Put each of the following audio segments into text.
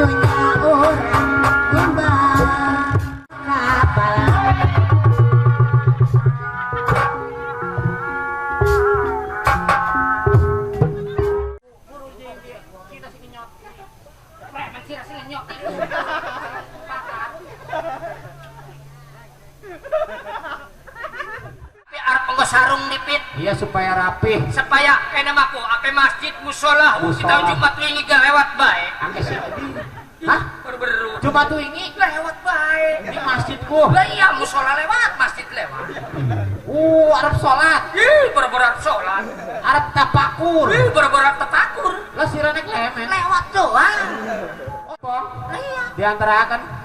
Dunya orang nyembah kapal. Sarung nipit. Iya supaya rapih. Supaya kayak namaku, ape masjid musola, kita Jumat wingi gak lewat bae. Angke sih. Hah? Beru-beru. Jumat wingi lewat bae. Di masjidku. Lah iya musola lewat, masjid lewat. Arep salat. Ih, beru-beru arep salat. Arep tapakur. Ih, beru-beru arep tapakur. Lah sirane klemen. Lewat doang. Apa? Lah iya. Diantarakan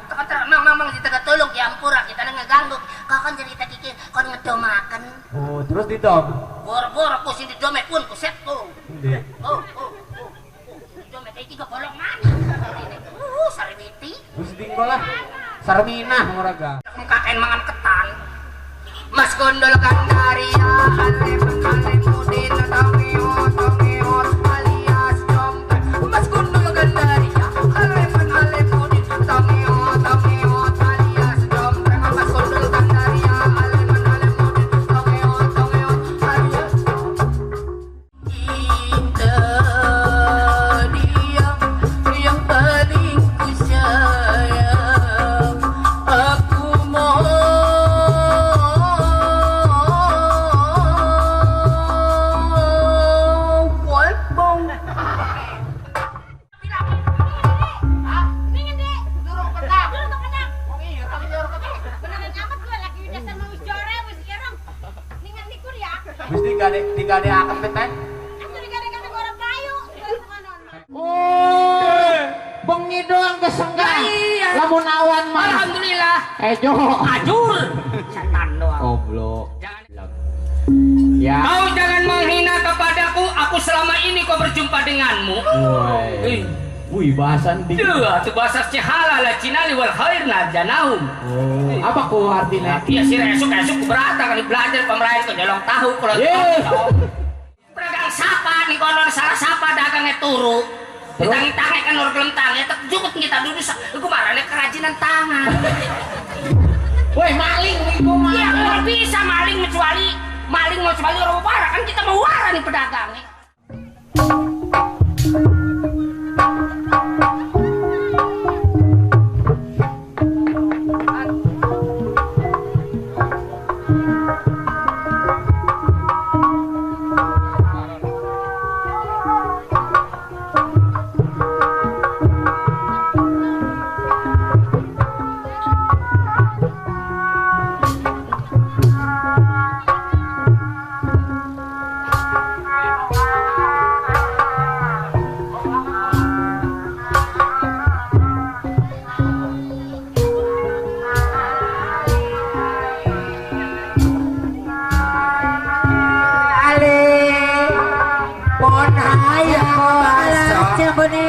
Mang kita tolong ya ampura kita ngeganggu. Kau kan cerita kiki kon ngedomaken. Oh, terus didom. Bor-bor aku sing didome pun kusetku. Nggih. Oh. Didome iki kebolong mana? Sarwiti. Wis dinggo lah. Sarminah ora ga. Kaken mangan ketan. Mas Gondol Kandaria alem mudin tangio tangio alias dompet. Mas Gondol Kandaria alem alem mudin tangio tangio alias dompet. Mas Gondol Kandaria alem alem mudin tangio tangio alias. Cinta dia yang paling ku sayang, aku mau wis digade akem teh. Aku digade-gade orang payu. Oh, bengi doang kesenggah. Lamun awan mah. Alhamdulillah. Ejo. Ajur. Setan doang. Goblok. Jangan. Ya. Kau jangan menghina kepadaku, aku selama ini kau berjumpa denganmu. Woi. Wih, bahasan di. Duh, itu bahasa halal cinali wal khair najanahum. Oh, apa ku artinya? Iya sih, esuk-esuk berata kan belajar pemerain ke nyolong tahu kalau yeah. Pedagang sapa nih konon salah sapa dagangnya turu. Ditangi-tangi kan orang gelem tangi, jukut kita dulu iku marane kerajinan tangan. Woi, maling iku maling. Iya, orang bisa maling kecuali maling mau kecuali orang wara kan kita mau wara nih pedagangnya.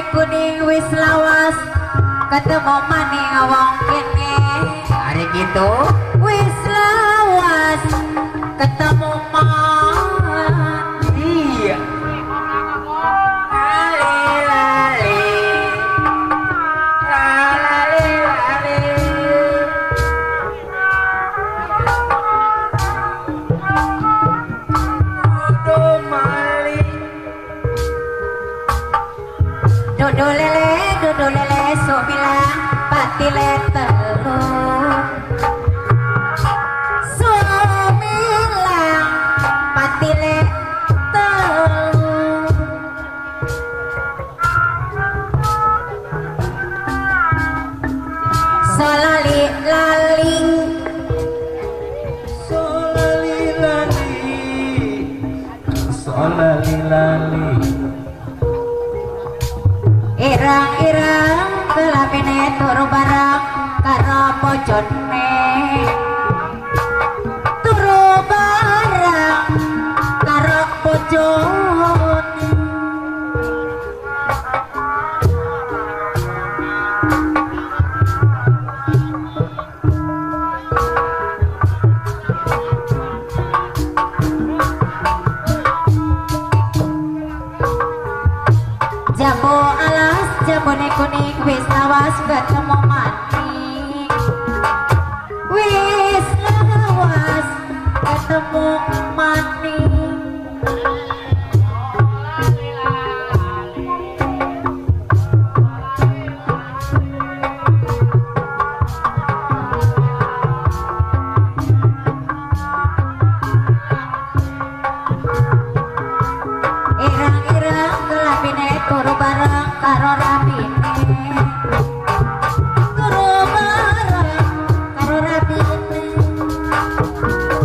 Kuning wis lawas ketemu maning wong kene hari gitu wis lawas ketemu man iya lali lali lali lali aduh mali. Dodo lele sumilang patile telu sumilang patile telu solali lali solali lali solali lali irang-irang kelamine turu bareng karo bojone turu bareng karo bojone jambu alas jambu Kuning-kuning wis lawas ketemu maning. Wis lawas ketemu maning. Ireng-ireng kelambine turu bareng karo rabine. Turu bareng karo rabine.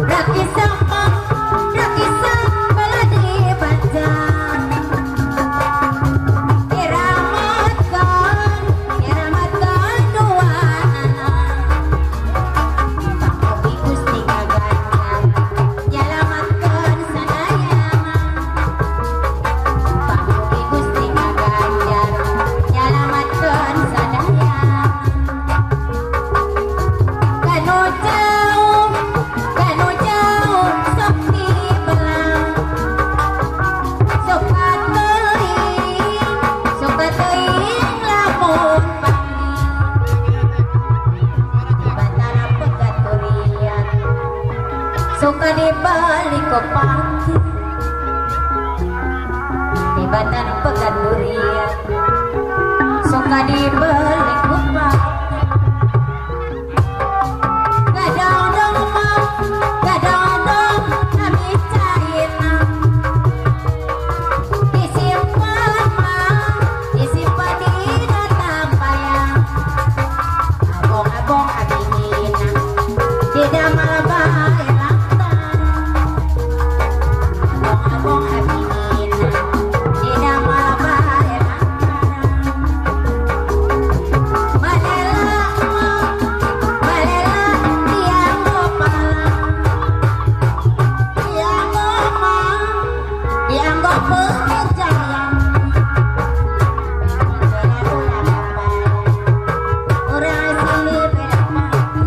Raki sampang, raki sambal di banjar. Iramatkan, iramatkan dua anak. Pamogi Gusti kaganjar, nyalamatkan sadayana. Pamugi Gusti kaganjar, nyalamatkan sadayana. Kanu jauh sok dibelang. Suka teuing lamun panggih. Batara pegat durian, suka dibeli ku panggi. Tibatan pegat durian, suka dibeli ku panggi. Gadang-dong mau, gadang-dong nami caina. Disimpan mah, disimpan di datang bayang. Abong-abong abihina, tidak malah bae lantan. Abong-abong abihina, tidak malah bae lantan. Malela mah, malela tiang gopala. Tiang goma, tiang gopekerjaan. Orang sini bela mati.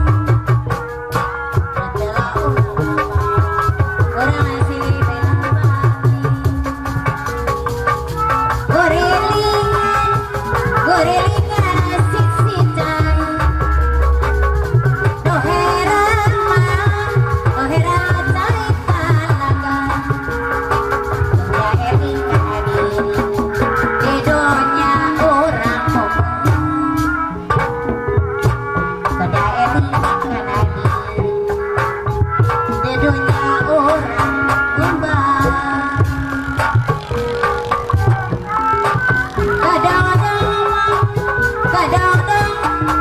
Orang sini bela mati. Gorilingan, gorilingan sisi cai. Doheran mah, doheran cai talaga. Ya elingan diri, di dunia orang bobo. Kada elingan diri, di dunia orang gombal. Kadang-kadang, kadang-kadang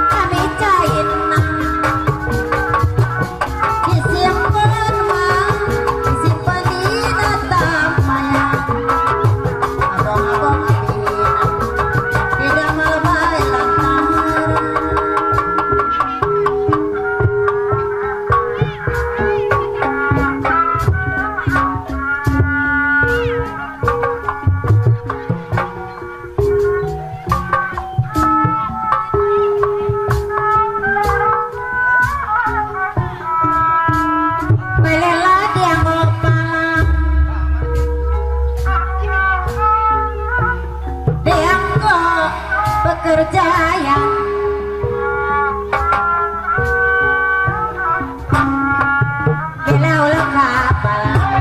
kami caina. Disimpan mah, disimpan di dalam Abong-abong abihina, tidak malah bae lantaran. Melela dia ngopalang, dianggo pekerjaan. Bila ulah kapalang.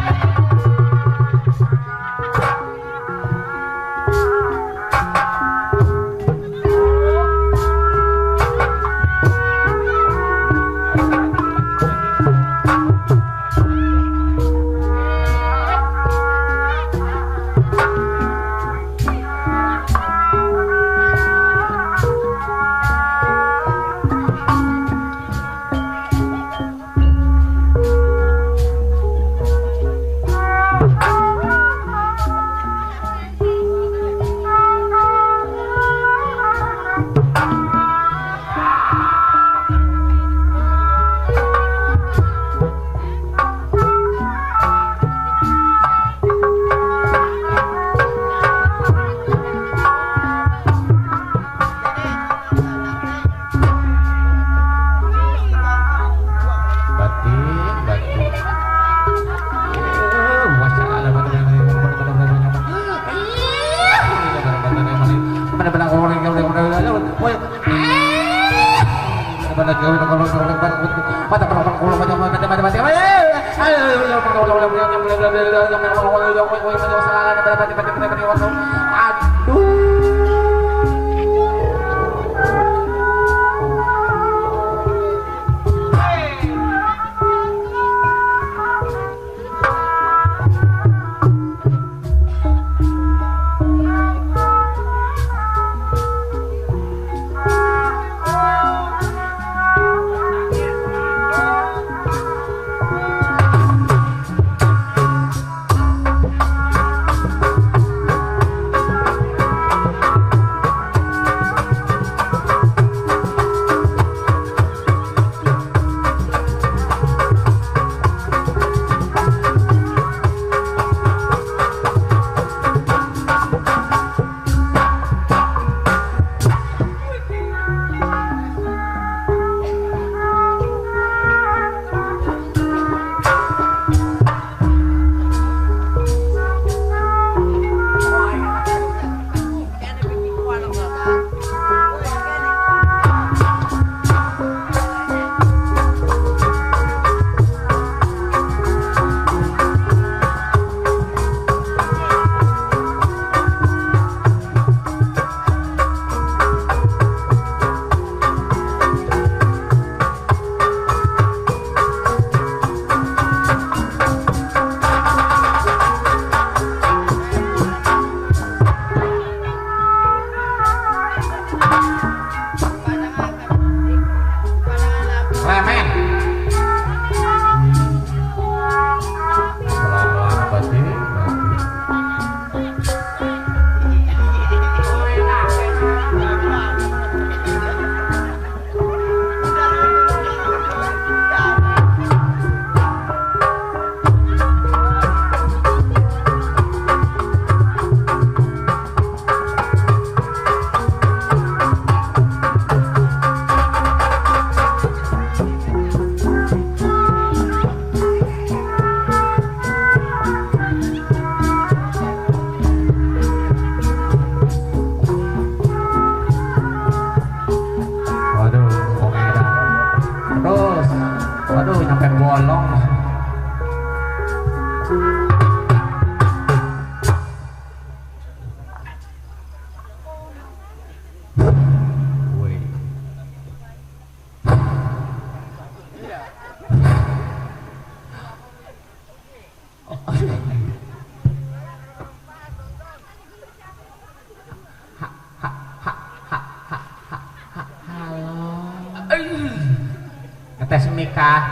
Ngetes mikah.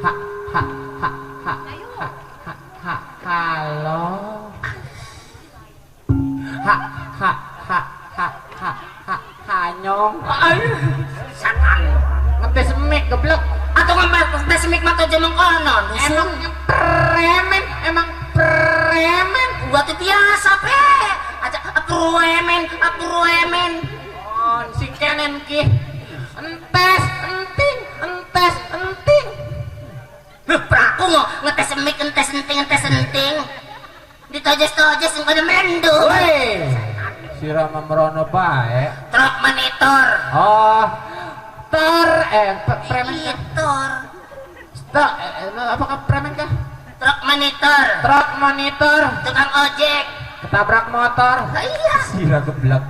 Ha ha ha ha ha ha ha halo. Ha ha ha ha ha ha hanyong. Setan. Ngetes mik geblek. Atau ngetes mik mah tuh mengkonon. Emang premen, emang premen. Gua tuh biasa pe. Aja premen, premen. Oh, si kenen ki. Entes, enting, entes, enting. Loh, peraku mau ngetes mik, entes, enting, entes, enting. Ditojes-tojes yang pada merendu. Woi, sira memerono bae. Truk monitor. Oh, tor, premen kah? Tor. Tor, apakah premen kah? Truk monitor. Truk monitor. Tukang ojek. Ketabrak motor. Nah, iya. Sira geblek.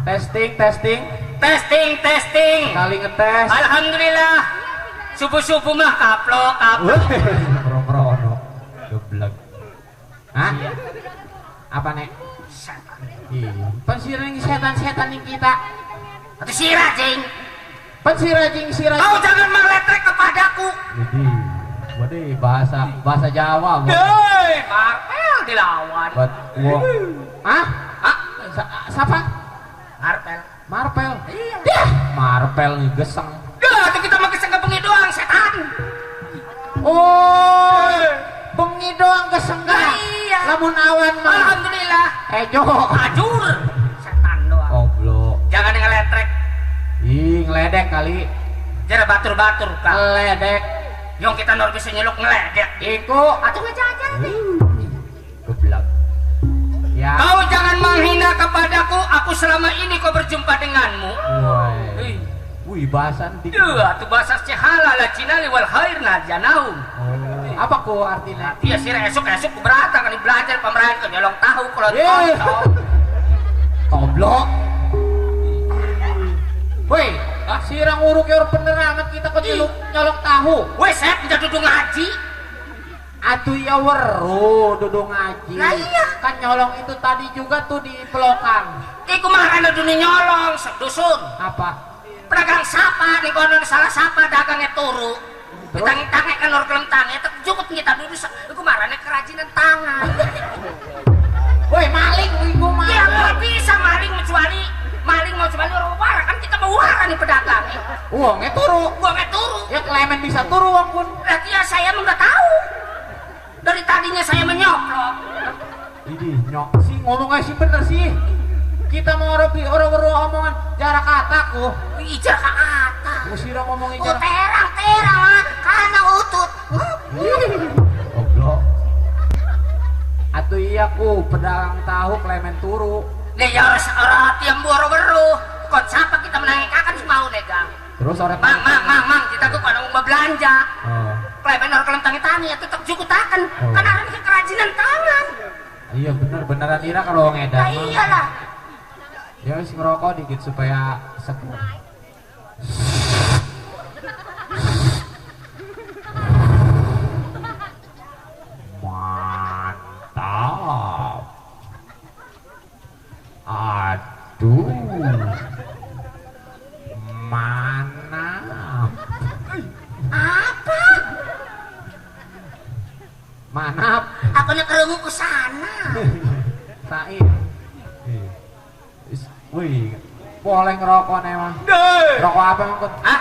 Testing, testing. Testing, testing. Kali ngetes. Alhamdulillah. Subuh-subuh mah kaplok, kaplok. Merono. Geblek. Hah? Apa nek? Setan. Iya. Pensirang setan-setan yang kita. Atau sirah, jing. Pensirah jing sirah. Kau jangan meletrek kepadaku. Jadi, waduh bahasa Jawa. Hei, Marvel dilawan. Buat wong. Hah? Hah? Siapa? Marvel. Marvel. Iya. Dah, Marvel nih geseng. Dah, kita mah geseng ke bengi doang, setan. Oh, bengi doang geseng gak? Iya. Lamun awan mah. Alhamdulillah. Ejo. Ajur. Setan doang. Goblok. Jangan ngeletrek. Ih, ngeledek kali. Jara batur-batur kan. Ngeledek. Yang kita nor bisa nyeluk ngeledek. Iku atuh ngejajar nih. Goblok. Ya. Kau jangan menghina kepadaku, aku selama ini kau berjumpa denganmu. Woi. Wih, bahasan di. Iya, tuh bahasa halal la cinali wal khair na janaum. Oh. Apa ku artinya? Iya, sih esok-esok keberatan kan belajar pemerahan ke nyolong tahu kalau yeah. Goblok. Woi, sirang uruk yor penerangan kita kok nyolong tahu. Woi, saya tidak duduk ngaji. Atuh ya weru duduk ngaji. Lah iya. Kan nyolong itu tadi juga tuh di pelokang. Iku marane dunia nyolong sedusun. Apa? Pedagang sapa di kono salah sapa dagangnya turu. Tangi-tangi kan or kelem tangi cukup kita duduk iku marane kerajinan tangan. Woi, maling iku maling. Ya nggak bisa maling kecuali maling mau kecuali orang wara kan kita mau wara nih pedagang. Uangnya turu. Uangnya turu. Ya kelemen bisa turu wong pun. Lah ya saya mah nggak tahu. Dari tadinya saya menyoplok. Ini nyok sih ngomongnya sih bener sih. Kita mau orang omongan jarak kataku. Ih jarak kata. Musira ngomongin jarak. Oh terang terang ah karena utut. Goblok. Atuh iya ku pedagang tahu klemen turu. Nih ya harus orang tiang boro-boro. Kon siapa kita menangikakan semau negang. Terus orang mang mang mang mang kita tuh kalau mau belanja. Oh. Klemen orang kelem tangi-tangi ya tetep jukutakan. Oh. Kan orang kerajinan tangan. Iya bener beneran ira kalau ngedan. Nah, iyalah. Ya wis ngerokok dikit supaya seger. Mantap. Aduh. Mana? Apa? Manap. Aku nak kerungu ke sana. Sain. Wih, boleh ngerokok nih mah. Rokok apa emang? Hah?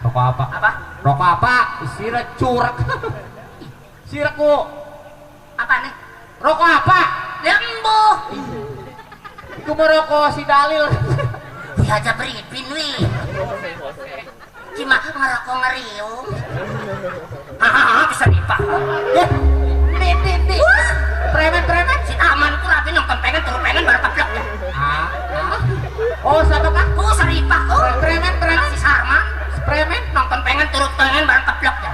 Rokok apa? Apa? Rokok apa? Sira curek. Siraku. Apa nih? Rokok apa? Lembu. Iku mau rokok si Dalil. Wih aja beripin wih. Cuma ngerokok ngeriung. Hahaha bisa dipah. Di di di. Premen premen. Si taman ku rapi nonton pengen turu pengen baru keplok. Oh siapa kah? Oh Saripah oh. Premen premen. Si Sarman. Premen nonton pengen turu pengen bareng keplok ya.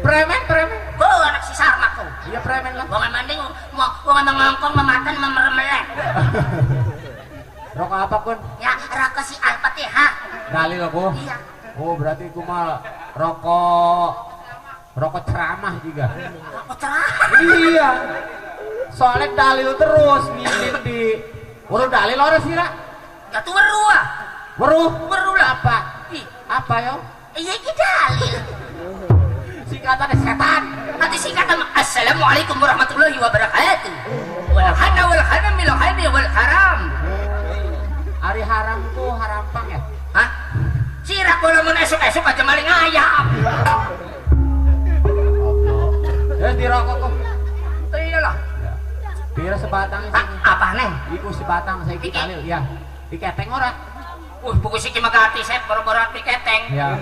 Premen premen. Oh anak si Sarma ku. Iya premen lah. Wong mending wong mengongkong mematan memermelek. Rokok apa kun? Ya rokok si Al-Fatihah. Dalil aku. Iya. Oh berarti aku mal rokok rokok ceramah juga. Rokok ceramah. Iya. Soalnya dalil terus ngilin di. Weru dalil ora sih ra? Ya tuh weru ah. Weru? Weru lah. Apa? Ih. Apa yo? Iya iki dalil. Singkatannya setan. Nanti singkatan Assalamualaikum warahmatullahi wabarakatuh. Wal hana wal hanam mil hani wal haram. Ari haram ku harampang ya? Hah? Sirak bola mun esuk-esuk aja maling ayam. Ya dirokok kok. Iyalah. Pira sebatang sih. Apa neng? Iku sebatang saiki dalil ya. Diketeng ora? Wah, buku siki mah gratis sep boro-boro diketeng. Ya.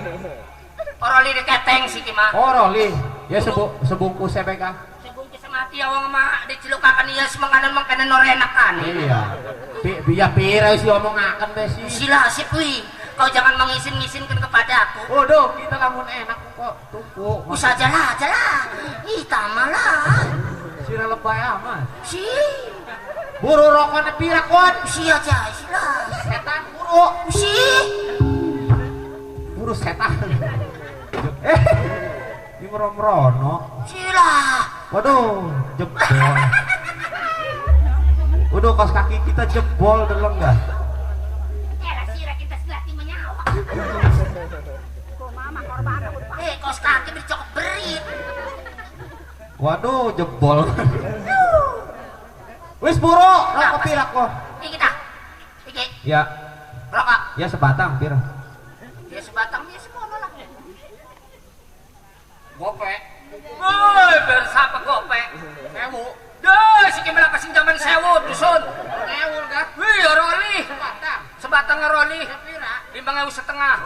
Ora li diketeng siki mah. Ora li. Ya sebungkus CPK. Sebungkus mati ya wong mah dicelukakan ieu semenganan mangkanan ora enakan. Iya. Biya pira wis diomongaken be sih. Sila sip kuwi. Kau jangan mengisin-ngisinkan kepada aku. Waduh, kita lamun enak kok tuku. Usah aja lah. Ih, tamalah. Sira lebay amat. Si. Buru rokoknya pira kon. Si aja, sila. Setan buru. Si. Buru setan. Ini merom-rono. Sila. Waduh, jebol. Waduh, kaos kaki kita jebol deleng enggak? Sira kita selati menyawa. Kaos kaki bercokot berit. Waduh, jebol. Wis buru, rokok pira kok? Iki ta. Iki. Ya. Rokok. Ya sebatang pira? Ya sebatang ya semono lah. Gope. Woi, bersapa gope. 1000. Duh, siki malah kasing zaman 1000 dusun. 1000 dah. Wih, ora oli. Sebatang. Sebatang ngeroli. Pira? 5.500.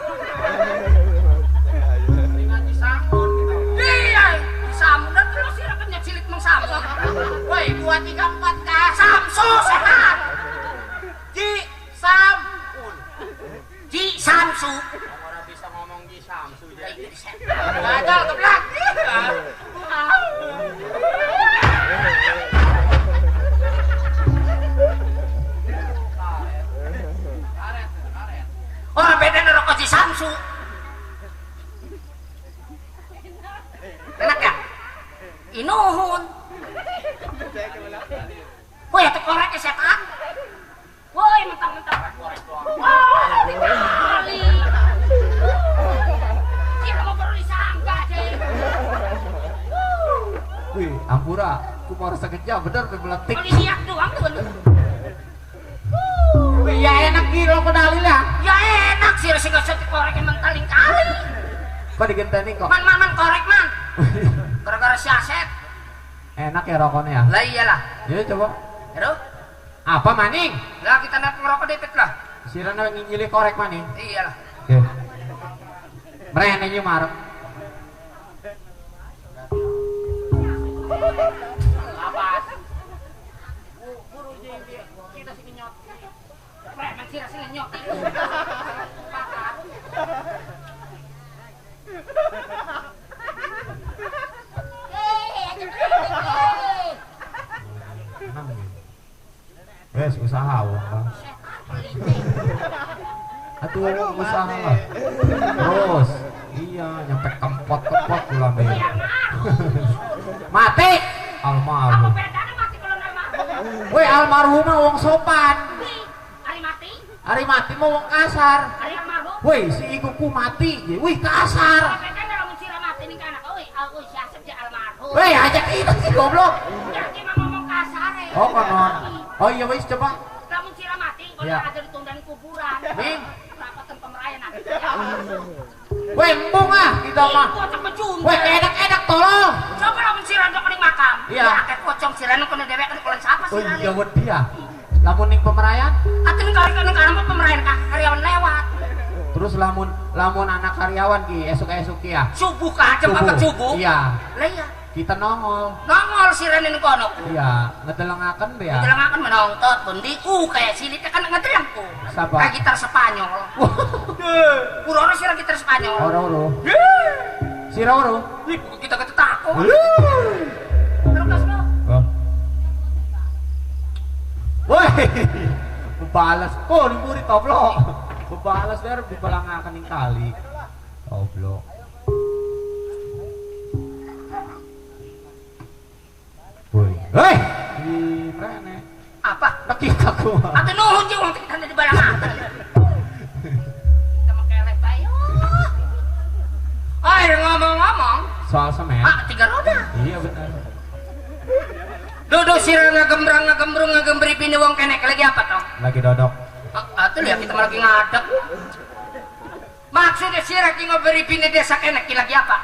Lima disangun gitu. Iya, disangun dan terus sira kan cilit meng samsu. Woi, 2 3 4 kah? Samsu sehat. Ji Samun. Ji Samsu. Samsu. Ora bisa ngomong Ki Samsu jadi. Gagal keblak. Ora beda rokok si Samsu. Enak ya? Inuhun. Woi, itu koreknya setan. Woi, mentang-mentang korek doang. Wah, kali. Kita mau perlu disangka, sih. Wih, ampura, ku mau rasa kejam bener meletik. Beli siap doang tuh. Wih, ya enak gila rokok dalil ya. Ya enak sih, rasa gosok koreknya mentaling kali. Kok digenteni kok? Man, man, man, korek man. Gara-gara si Asep. Enak ya rokoknya ya? Lah iyalah. Ya coba. Aduh. Apa maning? Lah kita nak ngerokok dikit lah. Sirana nginyili korek maning. Iyalah. Oke. Mrene iki marep. Awas. Buru kita sing nyot. Preman sira sing nyot. Pakat. Wes usaha wong Bang. Atuh usaha lah. Terus iya nyampe kempot-kempot kula mbe. Mati almarhum. Weh almarhum mah wong sopan. Ari mati. Ari mati mah wong kasar. Ari almarhum. Weh si iguku mati, wih kasar. Weh ajak itu si goblok. Oh konon. Oh iya wis coba. Lamun sira mati kono aja ditundani kuburan. Ming. Rapatan pemerayan nanti. Weh embung ah kita mah. Weh enak-enak tolong. Coba lamun sira ndok ning makam. Iya. Akeh pocong sira nang kono dhewek kan siapa sira. Oh iya wedi ya. Lamun ning pemerayan? Atuh ning karang pemerayan kah karyawan lewat. Terus lamun lamun anak karyawan ki esuk-esuk ki ya. Subuh kah jam 4 subuh? Iya. Lah iya. Kita nongol. Nongol sirene ning kono. Iya, ngedelengaken be ya. Ngedelengaken menonton pundi ku kayak silite kan ngedeleng ku. Sapa? Kayak gitar Spanyol. Ora sira gitar Spanyol. Ora ora. Sira ora. Ih, kita ketakon. Terus lo. Woi. Bebalas kok ning mburi toblok. Bebalas der dibalangaken ning kali. Toblok. Woi, hei, di mrene. Apa? Nakita ko. Ate nuhun jeung wong kita di balangaken. Kita mah keleh bae. Ay, ngomong-ngomong soal semen. Ah, 3 roda. Iya benar. Dodok sira ngagembrang ngagembrung ngagembri bini wong kenek lagi apa tong? Lagi dodok. Atuh lihat kita mah lagi ngadeg. Maksudnya sira ki ngoberi bini desa kenek lagi apa?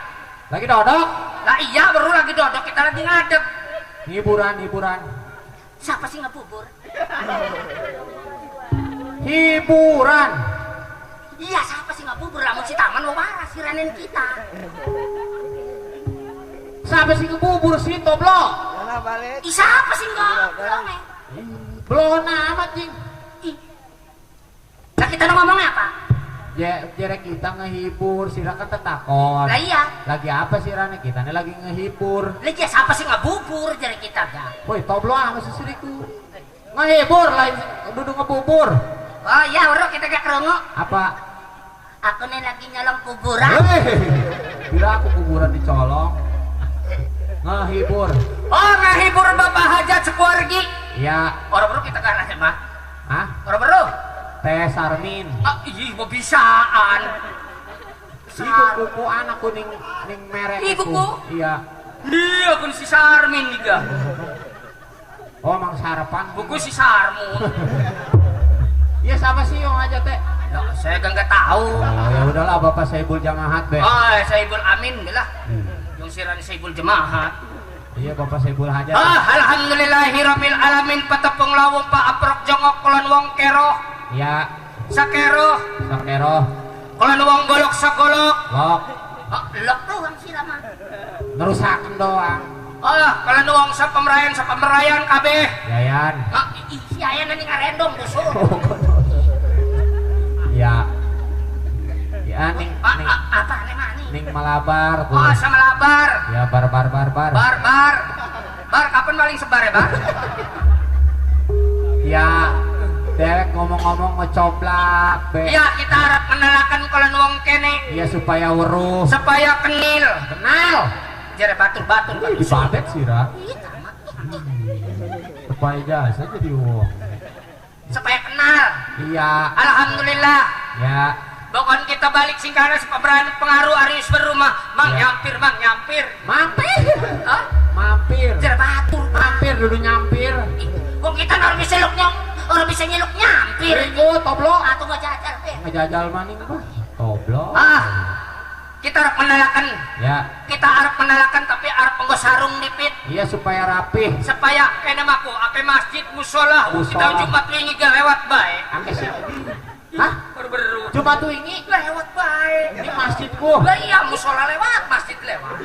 Lagi dodok. Lah iya baru lagi dodok kita lagi ngadeg. Hiburan, hiburan. Siapa sih ngebubur? Hiburan. Iya, siapa sih ngebubur? Lamun si taman mau waras siranin kita. Siapa sih ngebubur sih toblok? Ih, siapa sih enggak? Belona amat, jing. Ih. Nah, kita ngomongnya apa? Jere kita ngehibur, sira kan tetakon. Lah iya. Lagi apa sirane kita ini lagi ngehibur. Lah iya siapa sih ngebubur jere kita ga? Woi, toblo ah masih siriku. Ngehibur lain duduk ngebubur. Oh iya, ora kita gak kerungu. Apa? Aku nih lagi nyolong kuburan. Hei, bila aku kuburan dicolong. Ngehibur. Oh, ngehibur Bapak Hajat sekeluarga. Iya. Ora bro kita gak mah. Hah? Ora bro. Teh Sarmin. Ah, iya, bisaan. Iku kuku anak kuning ning merek. Iku kuku? Iya. Iya, aku si Sarmin juga. Oh, mang sarapan. Buku si Sarmun. Iya, sama sih yang aja teh. Nah, saya kan nggak tahu. Oh, ya udahlah Bapak Saibul Jamahat be. Oh, Saibul Amin lah. Yang sirane Saibul Jamahat. Iya, Bapak Saibul Hajat. Ah, alhamdulillahirabbil alamin patepung lawung Pak Aprok jongok kulon wong keroh. Ya. Sakeroh. Sakeroh. Kulon wong golok sagolok. Lok. Oh, lok doang sira mah. Ngerusakan doang. Oh, kulon wong sapemerayan sapemerayan kabeh. Yayan. Ah, ih, si Yayan ning ngarendong busuk. Ya. Malabar. Tuh. Oh, sama Malabar. Ya bar bar bar bar. Bar bar. Bar kapan paling sebar ya, Bar? Ya, dewek ngomong-ngomong ngecoplak. Iya, kita harap menelakan kalau wong kene. Iya, supaya weruh. Supaya kenil. Kenal. Jare batur-batur. Dibadet sih, Ra. Supaya jasa jadi wong. Supaya kenal. Iya. Alhamdulillah. Ya. Bukan kita balik singkara seperberahan pengaruh Arius berumah. Mang ya. Nyampir, mang nyampir. Mampir. Hah? Mampir. Jare batur. Mampir dulu nyampir. Wong kita ora bisa luk nyong, ora bisa nyeluk nyampir. Ringo toblok. Atuh ngejajal, be. Ngejajal maning, Pak. Toblok. Ah. Kita harap menalakan. Ya. Kita harap menalakan tapi harap nggo sarung dipit. Iya, supaya rapih. Supaya kene maku ake masjid musola. Kita Jumat wingi ge lewat bae. Ake sih. Hah? Beru-beru. Jumat wingi lewat bae. Ini masjidku. Lah iya, musola lewat, masjid lewat.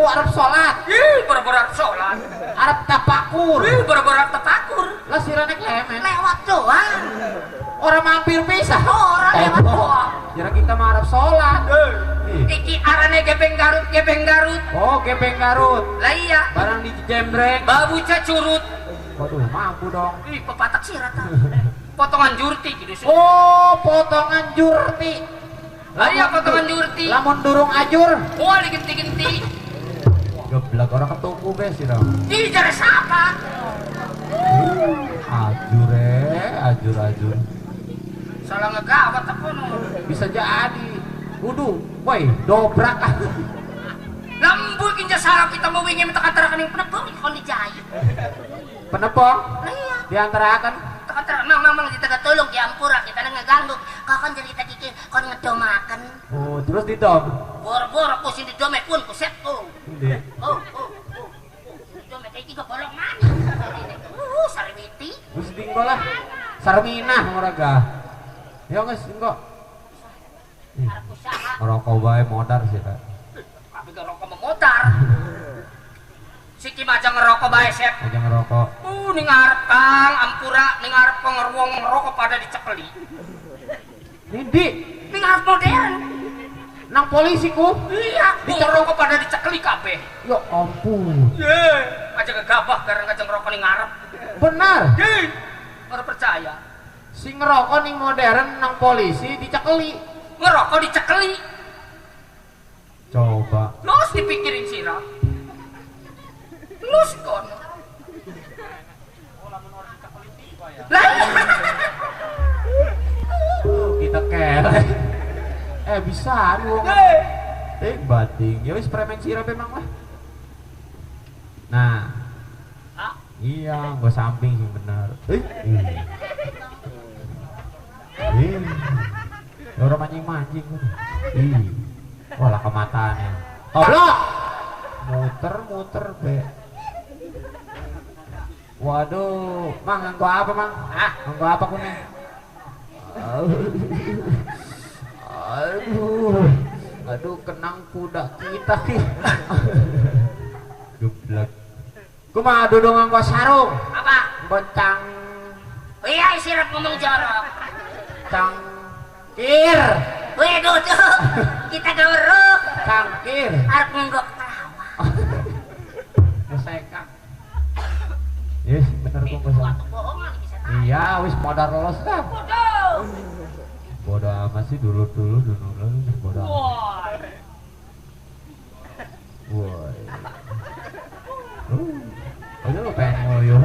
Arep salat. Ih, beru-beru arep salat. Arep tapakur. Ih, beru-beru arep tapakur. Lah sirane klemen. Lewat doang. Ora mampir pisah. Ora lewat doang. Kira kita mah arep salat. Iki arane gepeng Garut, gepeng Garut. Oh, gepeng Garut. Lah iya. Barang dijembreng. Babuca curut. Waduh, mampu dong. Ih, pepatak sirat. Potongan jurti gitu. Oh, potongan jurti. Lah iya, potongan jurti. Lamun durung ajur. Wah, digenti-genti. Geblak ora ketuku be sira. Ih, jare sapa? Ajur ajur ajur. Salah ngegawat apa no? Bisa jadi. Kudu, woi, dobrak ah. Lambu kinja salah kita mau wingi minta antara kening penebong kon dijahit. Penebong? Lah iya. Diantarakan antara mang mang mang kita tolong diampura kita ngeganggu. Kau kon cerita kiki kon ngedomaken. Oh, terus didom. Bor-bor aku sing didome pun kusetku. Endi? Oh, oh, oh. Didome iki kebolong maning. Sarwiti. Wis dinggo lah. Sarminah ora gah. Ya geus engko. Arep usaha. Ngerokok bae modar sih, Kak. Tapi ngerokok memotar. Siki aja ngerokok bae, Sep. Aja ngerokok. Ning ngarep Kang ampura, ning ngarep wong ngerokok pada dicekeli. Nindi, ning ngarep modern. Nang polisi ku? Iya, ngerokok pada dicekeli kabeh. Ya ampun. Ye, aja gegabah karena aja ngerokok ning ngarep. Benar. Ye, ora percaya. Sing ngerokok ning modern nang polisi dicekeli. Ngerokok dicekeli. Coba. Los dipikirin sira. Los kono. Lah kita kelek. Bisa wong. Bating. Ya wis premen sira memang lah. Nah. Iya, gua samping sih bener. Orang mancing-mancing. Ih. Wah, lah kematane. Toblok. Muter-muter be. Waduh, Mang nganggo apa, Mang? Hah? Nganggo apa kuning? Aduh. Aduh, kenang kuda kita ki. Geblek. Kumaha dudung nganggo sarung? Apa? Nganggo cang. Iya, sirap ngomong jorok. Cangkir. Wih, duduk. Kita gaweruh. Cangkir. Arep nganggo ketawa. Kesekak. Yes, bener kok bohongan bisa. Iya, wis modar lolos dah. Bodoh. Bodoh amat sih dulu-dulu dulu bodoh. Woi. Aduh, pengen ngoyo.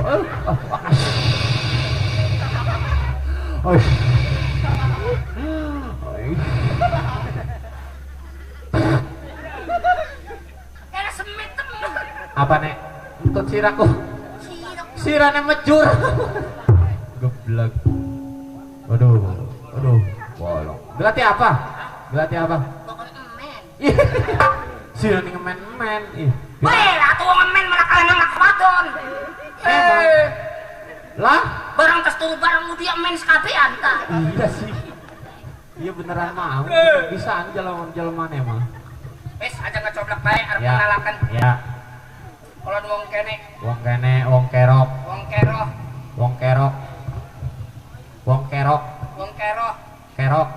Oi. Era semit temen. Apa nek? Entut siraku. Sirane mejur. Geblek. Aduh, aduh, bolong. Gelati apa? Gelati apa? Pokoknya emen. Sirane ngemen-men. Ih. Weh, atuh wong emen malah kalah nang wadon. Lah, barang tes turu barang dia emen sekabean ta. Iya sih. Iya beneran mau. Bisaan jalan-jalan mah. Wis aja ngecoblak bae arep kenalaken. Ya. Kalau wong kene. Wong kene, wong kerok. Wong keroh. Wong kerok. Wong kerok. Wong keroh. Kerok.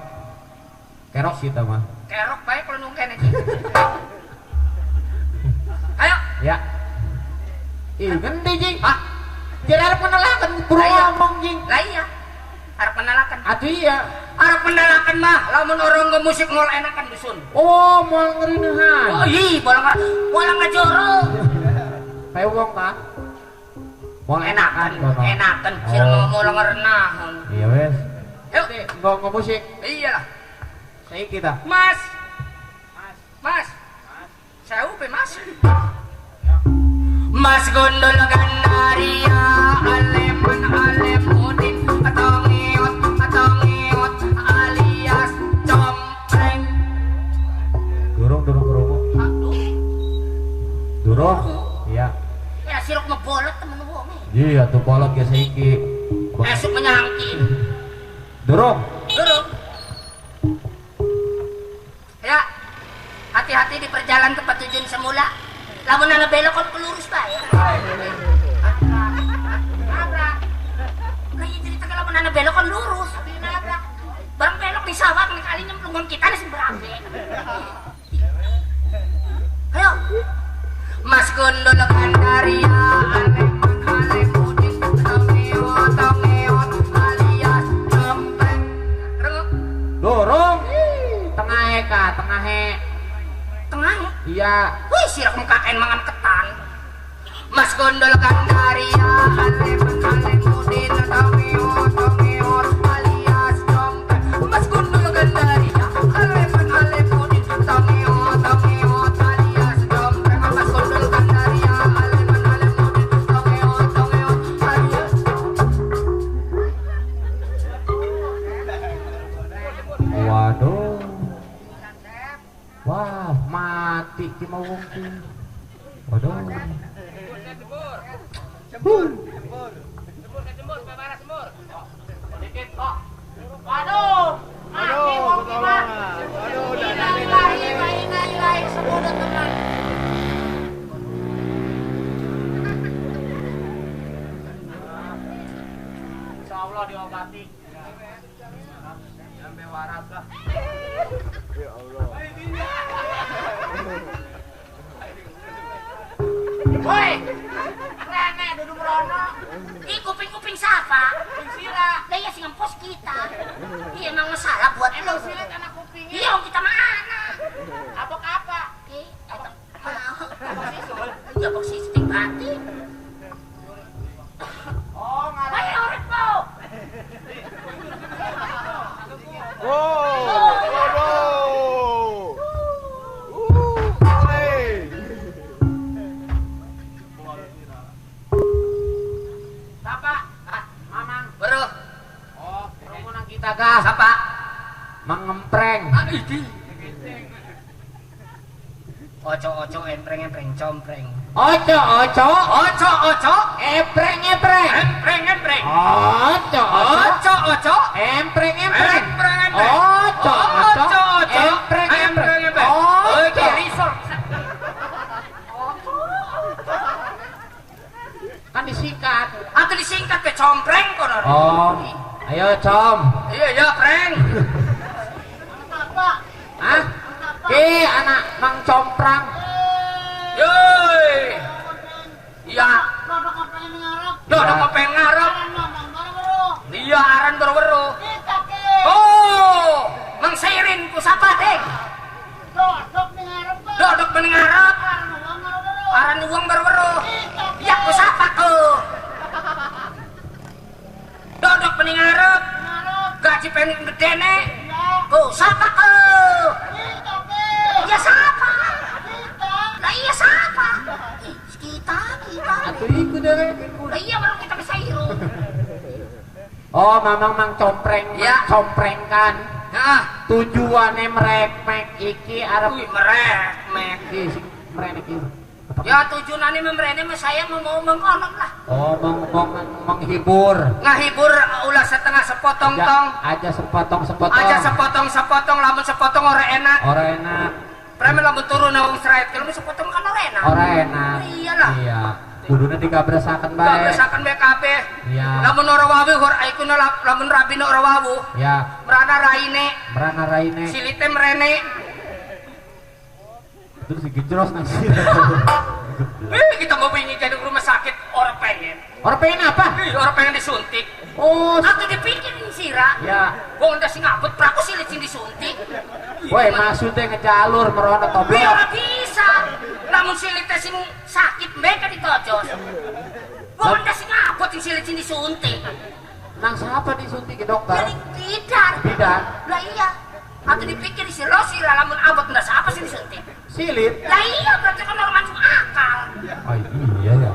Kerok kita mah. Kerok bae kalau nungken iki. Ayo. Ya. Ih, ngendi jing? Hah? Jadi arep menelakan buru ngomong jing. Lah iya. Arep menelakan. Aduh iya. Arep menelakan mah lamun orang nge musik ngol enakan dusun. Oh, moal ngerinehan. Oh iya, moal ngajoro. Kayak wong kah? Moal enakan, enakan. Sira moal ngerenahan. Iya wes. Yuk, nggo musik. Iyalah. Saiki ta. Mas. Mas. Sewu pe Mas. Mas Gondol Gandaria aleman alemudin atongiot atongiot alias compreng. Durung durung kerungu. Aduh. Durung. Iya. Ya siruk ngebolot temen wong. Iya tuh bolot ge saiki. Esuk menyangki. Durung. Durung. Ya. Hati-hati di perjalanan tempat tujuan semula. Lamun ana belok kon lurus bae. Nabrak. Lah iya cerita lamun ana belok kon lurus. Nabrak. Barang belok di sawah kali nyemplungan kita nih sing berabe. Ayo. Mas Gondol Gandaria aleman alemudin tongeot tongeot alias compreng. Rengok. Dorong. Tengahe ka, tengahe. Tengahe? Iya. Wih, sirah mengkaken mangan ketan. Mas Gondol Gandaria aleman alemudin tongeot tongeot alias compreng. Mas Gondol Gandaria aleman alemudin tongeot tongeot alias compreng. Mas Gondol Gandaria aleman alemudin tongeot tongeot alias. Waduh. Wah, mati ki mau wong ki. Waduh. Jembur. Jembur. Jembur ke jembur, babaras jembur. Dikit kok. Waduh. Mati wong ki mah. Waduh, innalillahi wa inna ilaihi raji'un teman. Insyaallah diobati. Sampai waras lah. Ya Allah. Woi, rene duduk merono. Ih, kuping-kuping siapa? Kuping sira. Lah iya sing ngempos kita. Iya emang masalah buat lo. Silit anak kupingnya. Iya, kita mah anak. Abok apa? Ki, eta mau. Abok sisul. Iya, abok sisul ting batin. Oh, ngarep. Ayo urip po. Oh, waduh. Siapa? Ah, Mamang. Baru. Oh, kerumunan kita kah? Siapa? Mengempreng. Ah, iki. Oco-oco empreng-empreng compreng. Oco-oco. Oco-oco empreng-empreng. Empreng-empreng. Oco-oco. Oco-oco empreng-empreng. Empreng-empreng. Oco-oco empreng-empreng. Oke, risol. Kan disikat. Atau disingkat ke compreng kono. Oh, ayo com. Iya, iya, preng. Apa? Hah? Ki anak Mang Comprang. Yoi. Iya. Dodok kepengen ngarep. Iya, aran baru-baru. Oh, Mang Seirin ku sapa, Ding? Dodok ning ngarep. Dodok ning ngarep. Aran uang baru-baru. Iya, ku sapa ku. Dodok ning ngarep. Gaji pengen gede nek. Ku sapa ku. Iya sapa? Lah iya sapa? Kita. Atuh iku dhewe. Lah iya baru kita ke Sairu. Oh, Mamang Mang Compreng, ya. Compreng kan. Heeh. Tujuane merek-mek iki arep merek-mek. Iki sing merek iki. Ya tujuanane memrene mah saya mau mengkonon lah. Oh, menghibur. Ngahibur ulah setengah sepotong tong. Aja sepotong-sepotong. Aja sepotong-sepotong, lamun sepotong ora enak. Ora enak. Premen lamun turun wong srait, kalau sepotong kan ora enak. Ora enak. Iyalah. Iya. Kudune digabresaken bae. Gabresaken bae kabeh. Iya. Lamun ora wawu hor iku lamun rabine ora wawu. Iya. Merana raine. Merana raine. Silite mrene. Terus digejros nang sira. Kita mau wingi ke rumah sakit orang pengen. Orang pengen apa? Orang pengen disuntik. Oh, atau dipikirin sira. Ya. Wong ndak sing ngabet praku silit sing disuntik. Woi, maksudnya ngejalur merono toblok. Ya ora bisa. Lamun silite sing sakit mereka ditojos. Wong ndak sing ngabet sing silit sing disuntik. Nang siapa disuntik ke dokter? Jadi bidan. Bidan. Lah iya. Atau dipikir si lo sira lamun abot ndak siapa sing disuntik? Silit. Lah iya berarti kan orang masuk akal. Oh iya ya.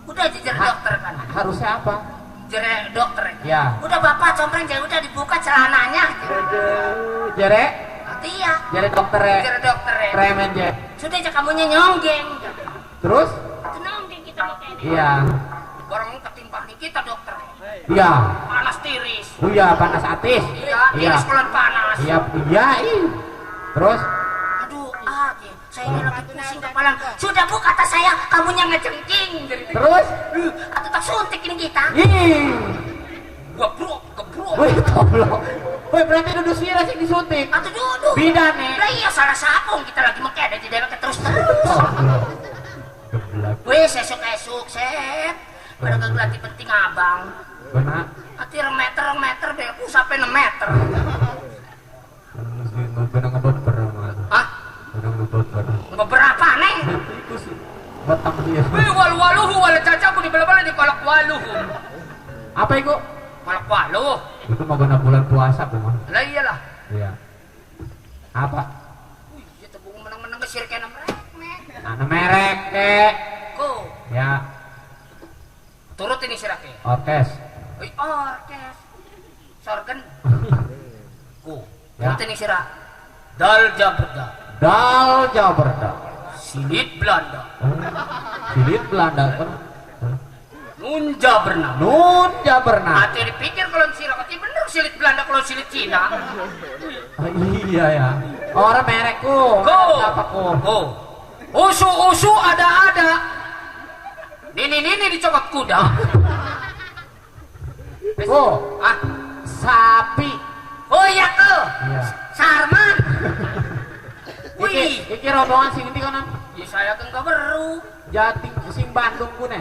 Udah jejer dokter kan. Harusnya apa? Jere dokter. Ya. Udah bapak compreng jangan udah dibuka celananya. Jere? Iya. Jere dokter. Jere dokter. Remen je. Sudah aja kamunya nyonggeng. Terus? Nyonggeng kita mau kayaknya. Iya. Barang ketimpah nih kita dokter. Iya. Panas tiris. Oh iya panas atis. Iya. Tiris kulon panas. Iya. Iya. Terus? Aduh, saya ini lagi pusing kepala. Sudah bu kata saya, kamunya ngejengking. Terus? Atau tak suntik ini kita. Ih. Gebrok, gebrok. Wih, goblok. Wih, berarti duduk sira sing disuntik. Atau duduk. Bidane. Lah iya salah sapung kita lagi mengkede di dewek terus-terus. Geblak. Wih, esuk-esuk, sep. Pada gegelati penting abang. Benar. Ati 2 meter, beku sampai 6 meter. Benar ngebeber. Hah? Beberapa nih. Iku sih. Batang dia. Wih, walu-waluhu wala caca di bala-bala di kolak waluhu. Apa iku? Kolak waluh. Itu mau guna bulan puasa, Bu. Lah iyalah. Iya. Apa? Wih, ya tebung menang-menang ke sirkena merek, mek. Ana merek, kek. Ko. Ya. Turut ini sirake. Orkes. Wih, orkes. Sorgen. Ku. Ya. Turut ini sira. Dal jaberda. Dal jaberda. Silit Belanda. Oh, silit Belanda kan. Nunja bernama. Nunja bernama. Ate dipikir kalau sira kati bener silit Belanda kalau silit Cina. Oh, iya ya. Orang merekku. Go. Apa ku? Go. Usu-usu ada-ada. Nini-nini dicokot kuda. Go. Ah, sapi. Oh iya ke. Iya. Sarman. Wih, iki rombongan sing endi kono? Ya saya kan gak weru. Jati sing Bandung ku neh.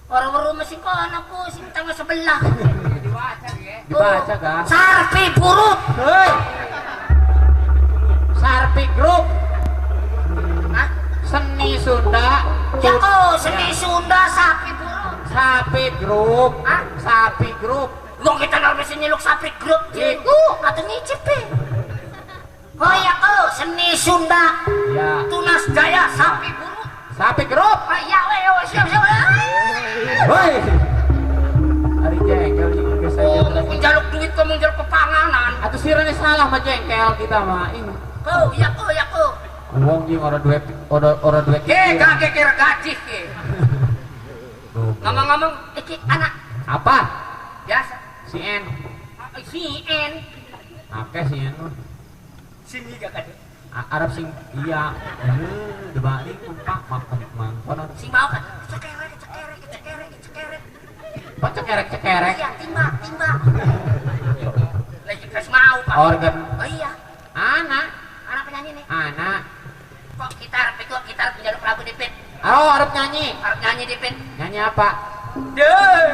Ora weru mesti kono ku sing tangga sebelah. Dibaca ya. Dibaca ga? Sarpi buruk. Hei. Sarpi Group. Hah? Seni Sunda. Ya oh, seni Sunda sapi buruk. Sapi Group. Hah? Sapi Group. Wong kita nggak bisa nyeluk sapi grup. Iku atau ngicip e. Oh ya oh, seni Sunda. Ya. Tunas Jaya sapi buruk. Sapi grup. Oh iya weh, siap siap. Woi. Ari jengkel jeung geus Oh, mau njaluk duit kok mau njaluk pepanganan. Atuh sirane salah mah jengkel kita mah. Ih. Oh iya oh ya oh. Wong jeung ora duwe ora duwe. Ke gak kira gaji ke. Ngomong-ngomong iki anak apa? Biasa. Si N. Si N. Akeh si N mah. Sing iki gak ada. Arab sing iya. Debak ni kumpak makan mangkon. Sing mau kan cekerek cekerek cekerek cekerek. Kok cekerek cekerek? Iya, timbak timbak. Lagi kas mau Pak. Organ. Oh iya. Anak. Anak penyanyi nih. Anak. Kok kita arep iku kita arep njaluk lagu dipit. Oh, arep nyanyi. Arep nyanyi dipit. Nyanyi apa? Deh.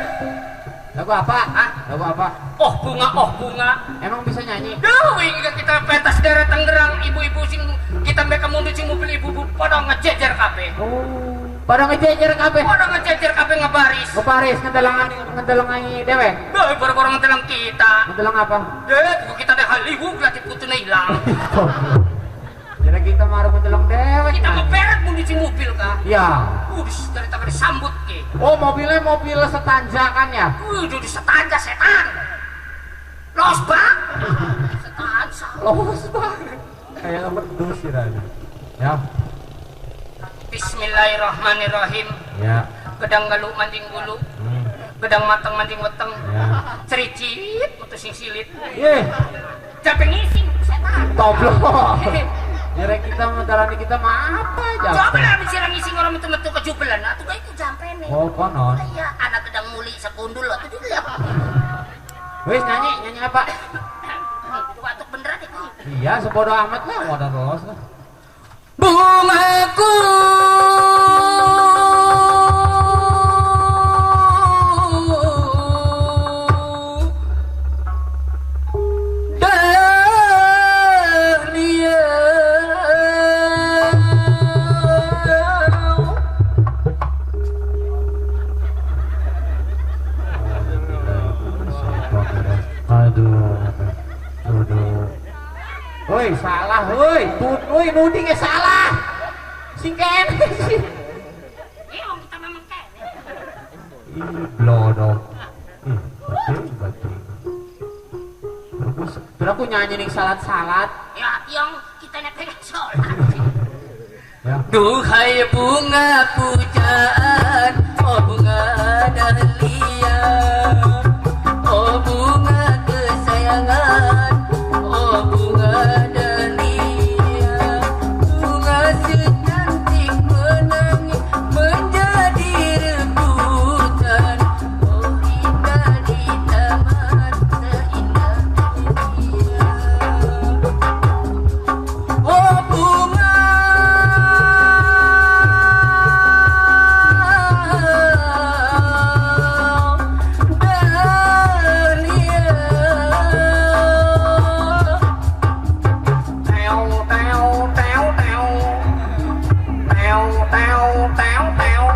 Lagu apa? Hah? Lagu apa? Oh bunga, oh bunga. Emang bisa nyanyi? Duh, wingi kita pentas daerah Tangerang, ibu-ibu sing kita mereka mundur sing mobil ibu-ibu pada ngejejer kabeh. Oh, pada ngejejer kabeh. Pada ngejejer kabeh ngebaris. Ngebaris ngedelangan ngedelangan dewek. Duh, baru-baru ngedelang kita. Ngedelang apa? Deh, kita deh Hollywood lagi putune ilang. Jadi kita marah ngedelang dewek. Kita ngeberet mundur sing mobil kah? Iya. Dari tangan disambut ke. Oh, mobilnya mobil setanja kan ya? Di setanja setan. Los bang. Setanja. Los bang. Kayak pedus sih tadi. Ya. Bismillahirrahmanirrahim. Ya. Gedang galu mancing bulu. Gedang mateng mancing weteng. Ya. Cericit metu sing silit. Ye. Capek ngising setan. Toblok. Jere kita menjalani kita mah apa aja. Coba lah sirang ngising orang metu-metu kejubelan atuh ga iku jampene. Oh, konon. Iya, anak gedang muli sekundul atuh juga. Wis nyanyi, nyanyi apa? Watuk beneran iki. Iya, sebodoh amat lah, modal los lah. Bungaku dahlia. Aduh, aduh. Woi, salah, woi. Woi, nudingnya salah. Sing kene sih. Eh, wong kita memang kene. Ih, blodok. Ih, batin, batin. Terus aku nyanyi ning salat-salat. Ya, yang kita nek pengen salat. Ya. Duhai bunga pujaan, oh bunga dahlia, oh bunga kesayangan, oh bunga dahlia, bunga secantik menangis menjadi rebutan, oh indah di taman seindah dunia. Oh bunga dahlia. Teo teo teo teo. Teo teo teo teo.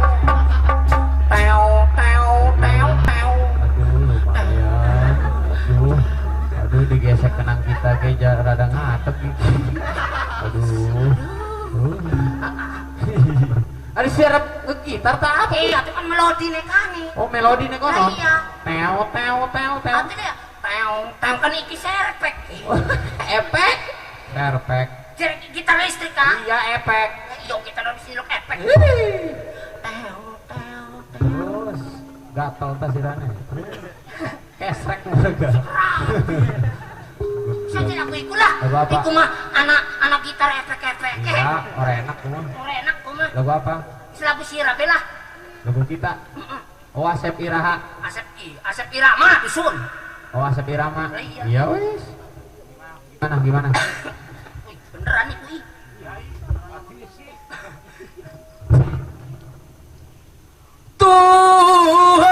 Teo teo teo teo. Aduh, lumayan. Aduh. Aduh, digesek kenang kita kayak rada ngatep gitu. Aduh. Ada siarap gitar tak apa? Iya, itu kan melodi nekane. Oh, melodi nek kono. Lah iya. Teo teo teo teo. Artinya teo teo kan iki serpek. Efek. Serpek. Jadi gitar listrik kan? Iya, efek. Yo kita harus siluk efek. Ih. Teo teo teo. Terus gatel tas sirane. Kesrek mereka. Saya tidak aku iku lah. Lagu apa? Iku mah anak gitar efek-efek. Iya, ora enak mah. Ora enak ku mah. Lagu apa? Lagu sirah lah. Lagu kita. Oh, Asep Iraha. Asep Asep Irama dusun. Oh, Asep Irama. Iya. Iya wis. Gimana gimana? Wih, beneran iku ih. Tuhan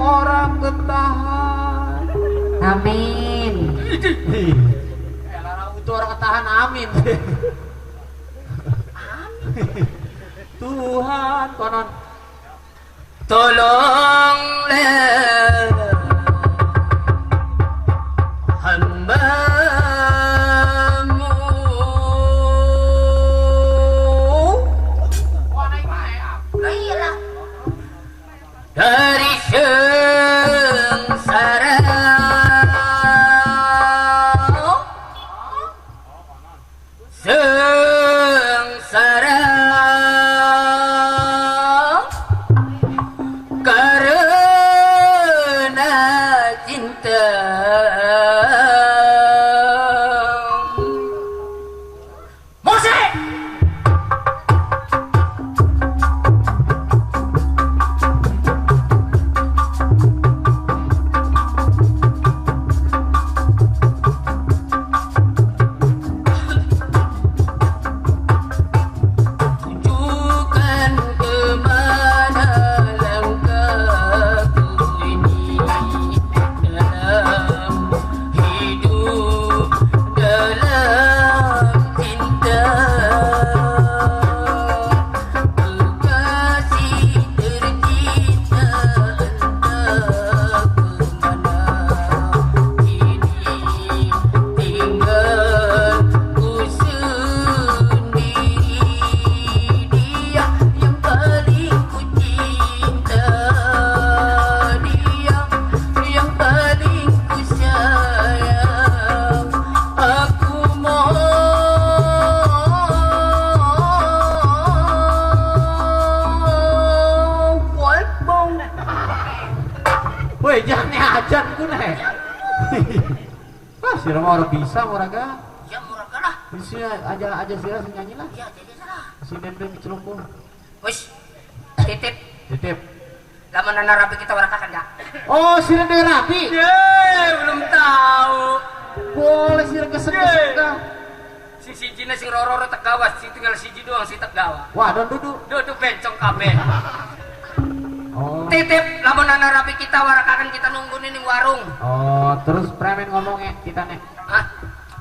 orang ketahan. Amin. Lara itu orang ketahan, amin. Tuhan konon tolonglah hambamu. Lah iyalah. Dari sengsara sengsara karena cinta. Musik. Tunjukkan kemana langkahku ini dalam hidup, dalam cinta. Kekasih tercinta entah kemana kini tinggal ku sendiri. Dia yang paling ku cinta, dia yang paling ku sayang. Aku mohon Woi, jangan ajan ku nek. Wah, sira mah ora bisa muraga. Ya murah lah. Bisa aja aja sira sing nyanyi lah. Ya jadi salah. Sinden ben celungku. Wis titip Titip. lamun ana rapi kita warakakan enggak? Oh, sira dhewe rapi. Ye, belum tahu. Boleh sira kesek-kesek kah? Si sijine sing roro-roro tegawas, sing tinggal siji doang sing tegawa. Wah, don duduk. Duduk bencong kabeh. Oh. Titip lamun ana rapi kita warakaken kita nunggu ning warung. Oh, terus premen ngomongnya kita nek. Hah?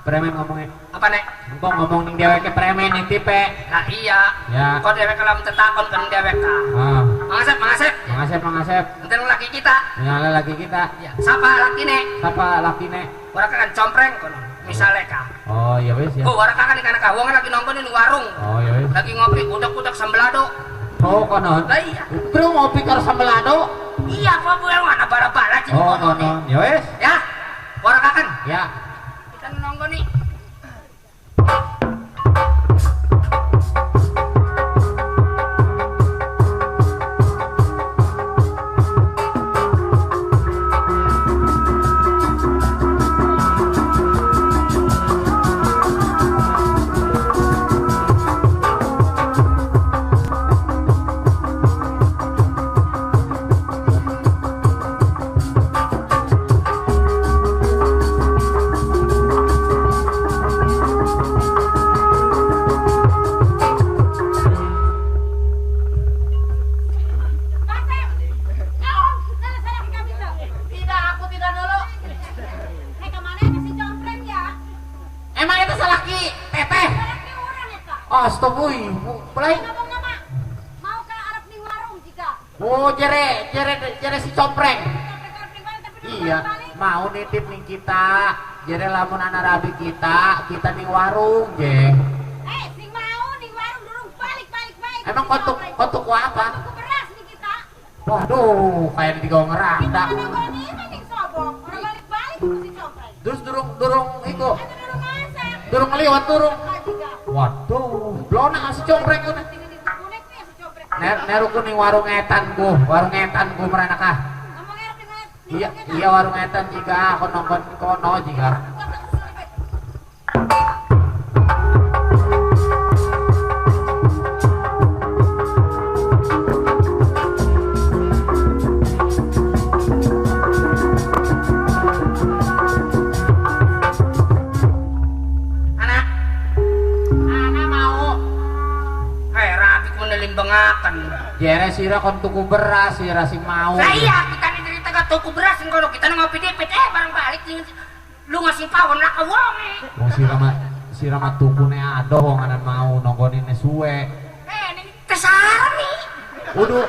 Premen ngomongnya. Apa nek? Engko ngomong ning dheweke premen nitipe. Lah iya. Ya. Kok dheweke lamun tetakon kan dheweke. Ah. Mang Asep, Mang Asep. Mang Asep, Mang Asep. Enten laki kita. Ya, laki kita. Ya. Sapa lakine? Sapa lakine? Warakaken compreng kono. Misale ka. Oh, iya wis ya. Oh, warakaken kana ka wong lagi nongkon ning warung. Oh, iya wis. Lagi ngopi udak-udak sambelado. Oh, kono. Lah iya. Bro ngopi karo sambelado. Iya, apa buang ana bara-bara cing. Oh, kono. Ya wis. Ya. Warakaken. Ya. Kita nongkon nih. Mau ke arep ning warung jika. Oh, jere si compreng. Iya, mau nitip ning kita. Jere lamun ana rabi kita, kita ning warung, je. Eh, sing mau ning warung durung balik-balik baik. Emang kok tuku apa? Tuku beras nih kita. Waduh, kayak digawa ngeranda. Kita nonggoni ning sobong, ora balik-balik si compreng. Terus durung iku. Durung masak. Durung ngeliwat durung. Waduh, blona si compreng ku. Neru kuning warung etan ku merana kah? Iya, iya warung etan jika aku nongkon kono jika. Jere sira kon tuku beras, sira sing mau. Lah iya, kita nih cerita gak tuku beras sing kono kita ngopi dipit bareng balik sing lu ngasih pawon lah ke wonge. Wong sira mah tukune adoh wong anan mau nonggonine suwe. Eh, ning kesaran nih. Udu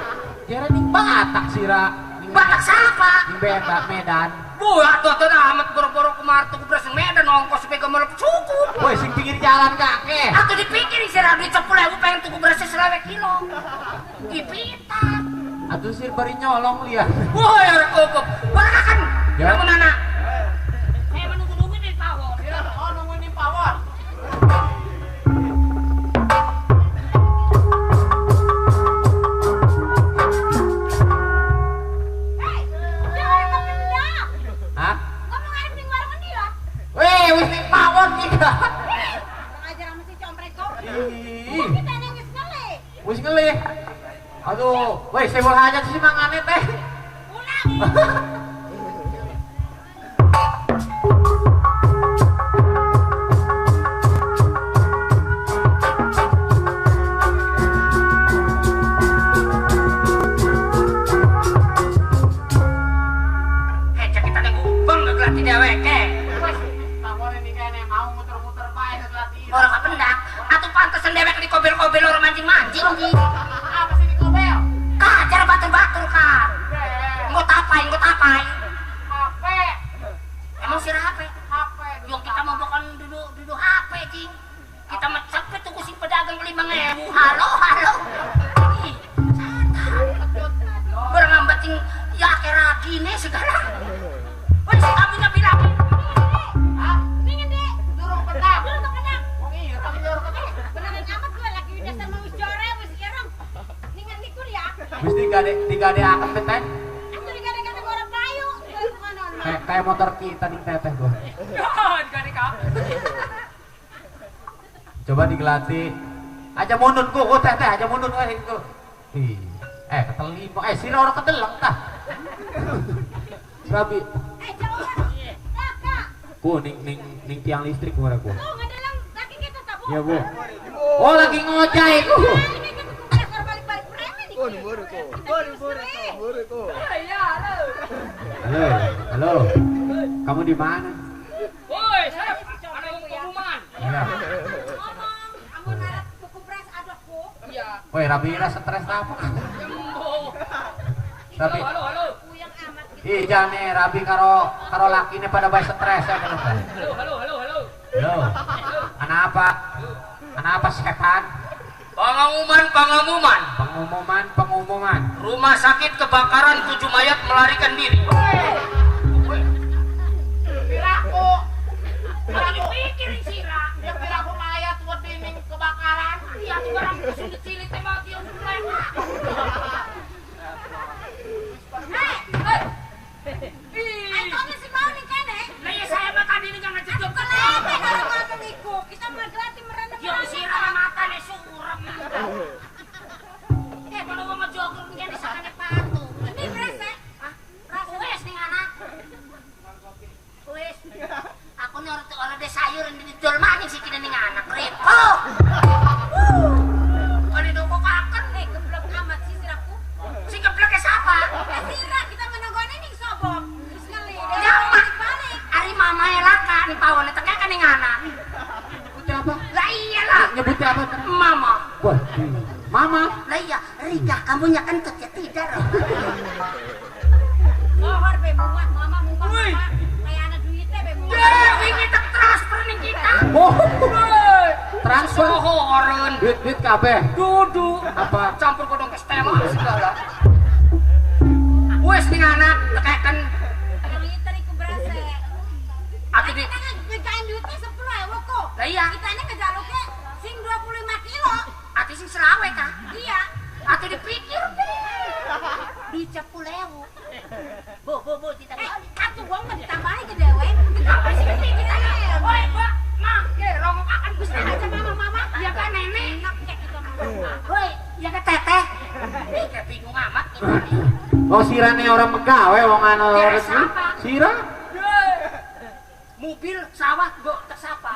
jere ning Batak sira. Ning Batak siapa? Ning Batak Medan. Buah atuh amat boro-boro kemar tuku beras ning Medan ongkos supaya gemelep cukup. Woi sing pinggir jalan kakek. Atuh dipikir sira duit 10.000 pengen tuku berasnya 20 kilo. Dipitak. Atuh sir bari nyolong liya. Wah, ya kok. Warakaken. Lamun anak. Saya menunggu-nunggu di pawon. Oh, nunggu di pawon. Hei, jangan kependak. Hah? Ngomong arep ning warung endi lah? Weh, wis ning pawon iki. Kurang ajar sama si compreng kok. Ih. Kita nang wis ngelih. Wis ngelih. Aduh, woi sewol hajat sih mangane teh. Pulang. Eh, cek kita ning ubeng geglati dheweke. Wes, pawone iki kene mau muter-muter bae geglati. Ora kependak. Atuh pantesan dhewek dikobel-kobel ora mancing-mancing iki. Apa sih dikobel? Kajar batur-batur ka. Engko tapai, engko tapai. HP. Emang sira HP? HP. Yung kita mau bukan duduk HP, cing. Kita mah cepet tuku sing pedagang 5.000. Halo, halo. Ih, barang ambat sing ya akeh ragine segala. Wes, abunya bilang. Hah? Ning endi? Durung pendak. Durung kependak. Wong ireng ya ora kependak. Beneran amat gue lagi dasar mau wis jore wis ireng. Ning endi ku ya? Wis digadeaken teh. Atuh digade-gade ora payu. Kayak motor kita ning teteh gua. Ya, digade ka. Coba digelati. Aja mundur ku teteh, aja mundur wae ku. Ih, ketelimo. Sira ora keteleng tah. Rabi. Eh jauh. Laka. Ku ning ning ning tiang listrik ora ku. Tuh ngedelang lagi kita tabu. Iya, Bu. Oh, lagi ngojai ku. Halo, halo. Kamu di mana? Woi, saya ada pengumuman. Iya. Ngomong, amun arep tuku beras adokku. Iya. Woi, Rabira stres apa? Rabi. Halo, halo. Puyeng amat gitu. Ih, jane Rabi karo karo lakine pada bae stres ya. Halo, halo, halo, halo. Halo. Anak apa? Anak apa setan? Pengumuman, pengumuman. Pengumuman, pengumuman. Rumah sakit kebakaran 7 mayat melarikan diri. Piraku. Lagi pikirin sira. Ya piraku mayat wedi ning kebakaran. Iya, tuh barang sundut cilik teh mati untuk Hei. Antoni si mau ning kene. Lah ya saya mah tadi ning ngejejok. Kelete karo ngomong iku. Kita magelati merana. Yo sira matane surem. Eh, kalau wong ngejogrok ning kene sakane patu. Ini beras, Hah? Wes ning anak. Wes. Aku nih ora de sayur yang didol maning sih kene ning anak repot. Oli doko kaken. Eh, geblek amat sih siraku. Sing gebleke sapa? Eh, sira kita menonggone ning sobok. Wis ngeli. Ya, Mak. Balik. Ari mamae laka ning pawone teke ning anak. Nyebutnya apa? Lah iyalah. Nyebutnya apa? Mama. Wah, mama. Lah iya, Rika kamunya kentut ya tidak roh. Mohor be mumah, mama mumah mama. Kayak ana duitnya be mumah. Eh, wingi tak transfer ning kita. Oh. Transfer. Sohoren. Duit-duit kabeh. Duduk. Apa? Campur kodong kestema segala. Wes ning anak tekeken. Liter iku berase. Ati di Kita ngegain duitnya 10.000 kok. Lah iya. Kita ini ngejaluke sing 25 kilo. Ati sing selawe kah? Iya. Ati dipikir be. Duit 10.000. Bu, bu, bu, tidak. Eh, atuh wong mah ditambahi ke dewe. Apa sih kita? Woi, Mbak, Mang, ke rongokaken Wis aja mama mama. Ya kan nenek. Enak kayak kita mama. Woi, ya ke teteh. Ih, kayak bingung amat kita nih. Oh, sirane orang megawe wong ana Kira resmi. siapa? Sira? Mobil sawah mbok tersapa.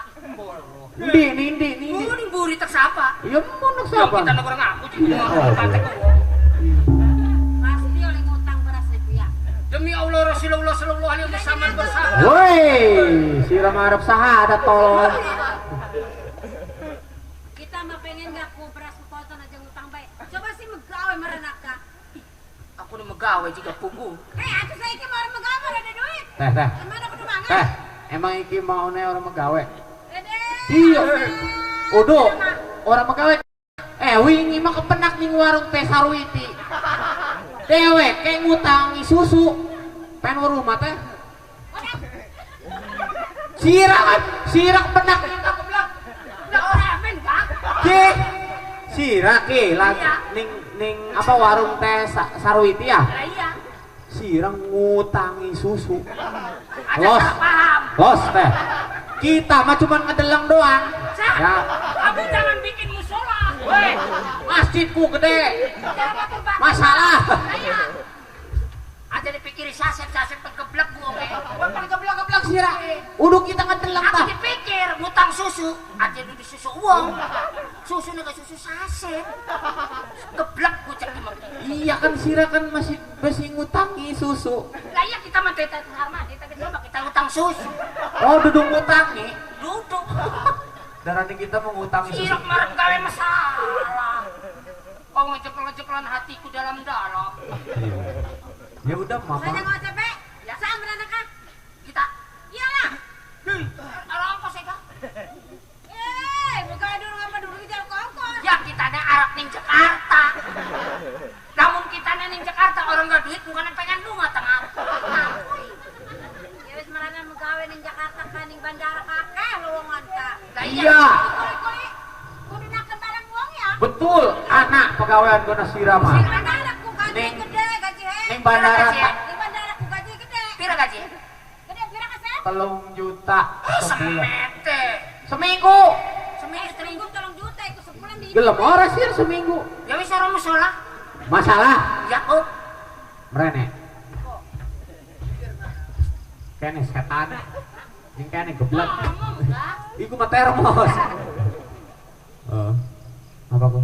Ndi ndi ndi. Bu ning buri tersapa. Ya mun Yo sapa? kita nek ora ngaku juga Oh. pantek wong. Pasti oleh ngutang beras iku ya. Demi Allah Rasulullah sallallahu alaihi wasallam bersabda. Woi, sira marep sahadat tolong. Kita mah pengen ngaku beras koton aja ngutang bae. Coba sih megawe merenaka. Aku nih megawe jika punggung. Eh, atuh saiki mau megawe ora ada duit. Teh, teh. Gimana kudu mangan? Teh, emang iki maune orang megawe? Dede. Iya. Udah, orang megawe. Eh, wingi mah kepenak ning warung teh Sarwiti. Dewek kayak ngutangi susu. Pengen rumah teh. Sira kan, sira kepenak ning aku bilang. Lah ora men, Kak. Ki, sira ki lagi Iya. ning ning apa warung teh Sarwiti ya? Lah iya. Sira ngutangi susu. Ada Los. salah paham. Los teh. Kita mah cuma ngedeleng doang. Sah. Ya, Kamu jangan bikin musola. Woi, masjidku gede. jangan terbakar. Masalah. Lah iya. Aja dipikir saset-saset penggeblek gua we. Bukan geblak-geblak sira. Udah kita ngedeleng Aku tah. dipikir ngutang susu, aja duduk susu uang. Susu nih susu saset. Geblek gua cek gimana. Iya kan sira kan masih masih ngutangi susu. Lah iya kita mah teta sama, kita coba kita ngutang susu. Oh, duduk ngutangi. Duduk. Darahnya kita mengutangi susu. Sirap marem gawe masalah. Kau ngejekel-ngejeklan hatiku dalam-dalam. Iya. Ya udah mama. Saya ngoceh be. Ya. Sa merenaka. Kita, Iyalah. hei, ada ongkos ya kak? Eh, megawe dulu ngapa dulu jaluk ongkos. Ya kita nih Arab ning Jakarta. Namun kita nih ning Jakarta orang nggak duit bukan pengen lunga tengah. Ya wis merana megawe ning Jakarta ka ning bandara kakeh lowongan ka. Lah iya. Iya. Kuli-kuli kudu naken barang wong ya. Betul, anak pegawaian gua sira mah. Ning bandara ku gaji Ning- gede, gaji he. Ning bandara Gaji, Ning bandara ku gaji gede. Pira gaji? Gede pira ka Sep? 3 juta sebulan. Semete. Seminggu. Seminggu Seminggu 3 juta iku sebulan di. Gelem ora sih seminggu. Ya wis ora musola. Masalah Ya oh. merene. Kene setan. Ning kene geblek. Iku mah termos. Heeh. Apa ku?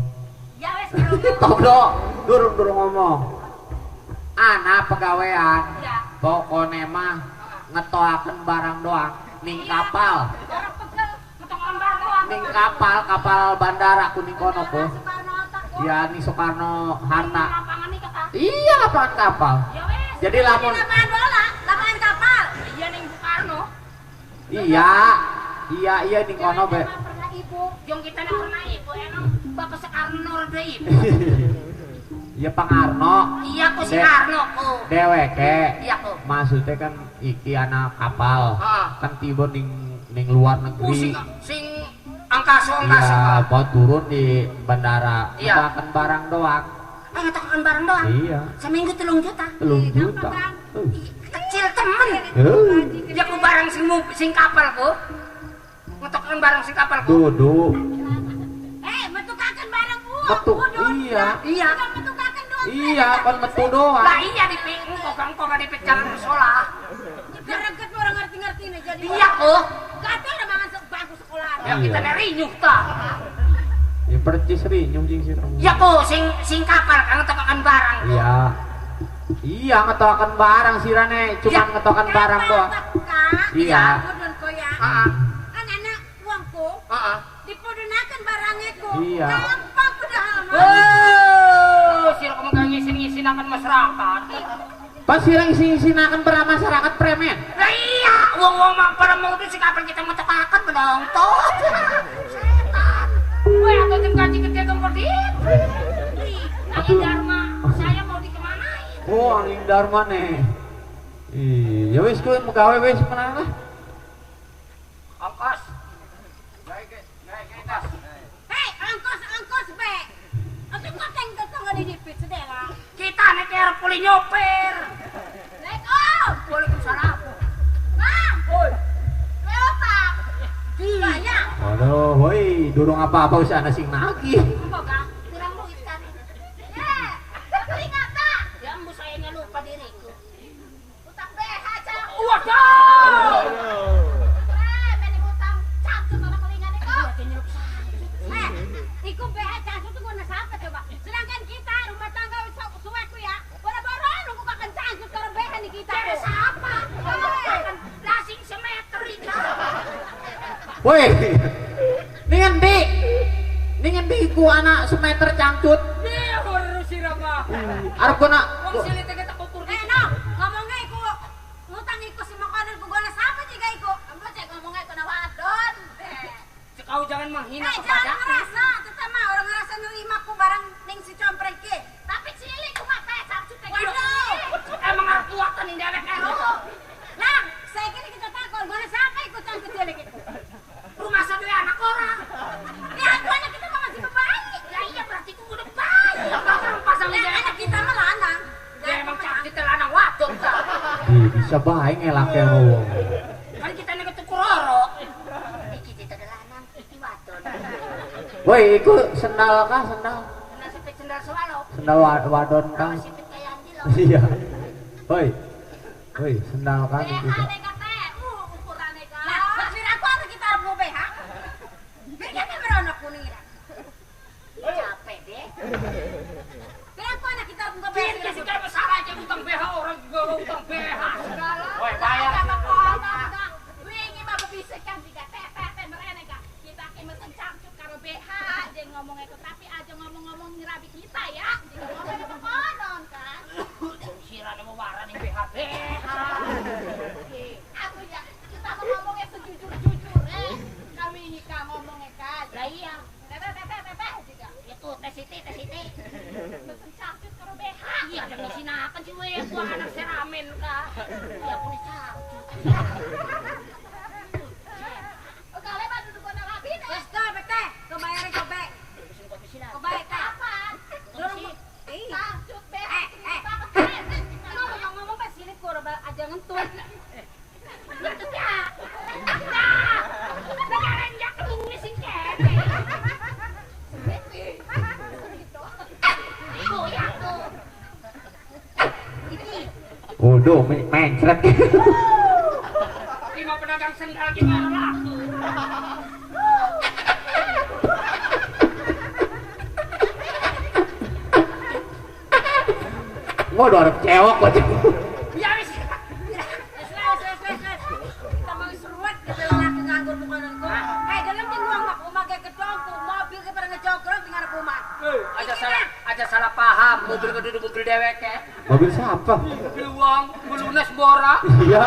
Ya wis Toblok, durung-durung ngomong. Ana pegawean. Pokone mah ngetoaken barang doang ning kapal. Ning kapal, kapal bandara kuning kono ku. Ya ning Soekarno Hatta. Iya lapangan kapal. Jadi lamun lapangan bola, lapangan kapal. Iya ning Soekarno. Iya. Iya iya ning kono be. Yang kita nek pernah ibu emang Bapak Soekarno rada ibu. Iya Pak Arno. Iya ku Soekarno ku. Dheweke. Iya ku. Maksudnya kan iki anak kapal. Kan tiba ning luar negeri. Sing angkasa-angkasa. Iya, mau turun di bandara. Iya. Ngetoaken barang doang. Ah, ngetoaken barang doang? Iya. Seminggu 3 juta. 3 juta. Kecil temen. Ya ku barang sing kapal ku. Ngetoaken barang sing kapal ku. Duduk. Metukaken barang ku. Metu. Iya. Iya. Metukaken doang. Iya, kon metu doang. Lah iya dipik engko dipik jalan musola. Gereget orang ngerti-ngerti nih jadi. Iya ku. Gatel udah mangan bangku sekolah. Ya kita rinyuh ta. Ya percis rinyuh sing sira. Ya ku sing kapal kan ngetokaken barang. Iya. Iya ngetokaken barang sirane, cuma ngetokaken barang doang. Iya. Heeh. Anak-anak uangku. Heeh. Dipodonaken barangnya ku. Iya. Gampang padahal mah. Oh, sira kok ngisin-ngisinaken masyarakat. Pas sira ngisin-ngisinaken para masyarakat premen. Lah iya, wong-wong mah para mau itu si kapal kita ngetokaken benong toh. Setan. Weh, atau jam gaji gede gempor dit. Angin Dharma, saya mau dikemanain? Oh, angin Dharma nih. Iya, wis kuwi megawe wis menang lah. Ongkos. Hei, ongkos be. Untuk koteng tetangga di dipit sedela. Kita nek arep puli nyopir. Assalamualaikum. Waalaikumsalam. Bang. Oi. Leotak. Banyak. Waduh, woi, durung apa-apa wis ana sing nagih. Moga kurang duit kan. Ingat tak? Ya ambu sayangnya lupa diriku. Utang BH cak. Waduh. Meni utang cangcut ana kelingan iku. Iku BH cangcut tuh guna siapa coba? Sedangkan kita rumah tangga suweku ya. Boro-boro nunggu makan cangcut karo BH nih kita. Cere siapa? Lasing semeter iki. Woi. Ning endi? Ning endi iku anak semeter cangcut? Iya, ora sira mah. Arep gua nak wong silite kita kukur di. No, ngomongnya iku ngutang iku si makanan ku gua siapa juga iku. Ambo cek ngomongnya iku na wadon. Kau jangan menghina kepada. Jangan ngerasa, tetep mah orang ngerasa nerima ku barang ning si comprek ki. Tapi cilik ku mah kayak cangcut kayak gitu. Emang arep kuatan ning dewek ero. Lah, saya kira kita takon, gua siapa iku cangcut cilik iku? Rumah sadwe anak orang. Ya, aku anak kita mah masih bayi. Lah iya berarti ku udah bayi. Pasang lah, anak kita mah lanang. Ya emang cangcut lanang wadon ta. Bisa bae ngelake wong. Kan kita nek tuku roro. Iki kita lanang, iki wadon. Woi, iku sendal kah sendal? Sendal sipit sendal swallow. Sendal wadon kah? Sipit kaya andi lho. Iya. Woi. Woi, sendal kah iki? Lah, aku harus kita arep BH. Biar kita merono kuning ira. Capek deh. Biar aku anak kita arep BH. Biar kita besar aja utang BH orang juga utang BH segala. Woi, bayar. Wingi mah bebisikan jika teh merene kak. Kita ki mesen cangcut karo BH jeung ngomong iku tapi aja ngomong-ngomong ngerabi kita ya. Jeung ngomong konon kan. Sira nemu waran ning BH BH. Aku ya kita ngomongnya sejujur-jujur kami ini kak ngomongnya kan. Lah iya. Teteh juga. Itu teh Siti, teh Siti. Mesen cangcut karo BH. Iya, jangan ngisinakan sih weh, gua anak seramen kak. Iya, aku nih cangcut. Oke, mah duduk kona rabi deh. Wes toh, teh, kau bayarin kau be. Kau bayar teh. Apa? Cangcut BH. Ngomong-ngomong pas sini gua aja ngentut. Ngentut ya. Nah, negara nyak lu sing kene. Waduh, mencret. Dagang sendal gimana laku? Waduh, arep cewek kok. Ya wis. Wis. Kita mau seruat kita laki nganggur bukanan kok. Dalam di ruang mak omah kayak gedong ku mobil ke pada ngejogrok di ngarep omah. Aja salah paham, mobil keduduk mobil dewek ya. Mobil siapa? Mobil uang, lunas bora. Iya.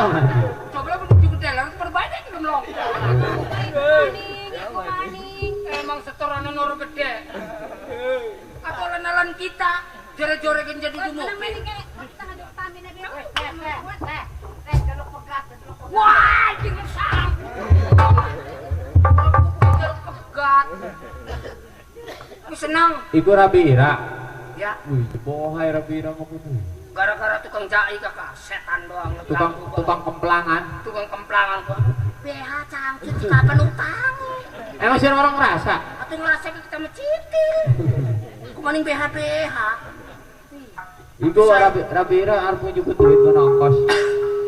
Coba lah menuju ke dalam perbanyak juga melong. Maning. Emang setoran noro gede. Atau lenalan kita jore-jorekin jadi mobil. Wah, jangan sang. Pegat. Aku senang. Iku Rabira. Ya. Wih, bohai Rabira mau kudu. Gara-gara tukang jai kakak, setan doang. Tukang kemplangan. Tukang kemplangan kok. BH cangcut kapan utang? Emang sih orang ngerasa? Atau ngerasa kita mencitil. Kumaning BH BH. Iku Rabira arep njupuk duit kono ongkos.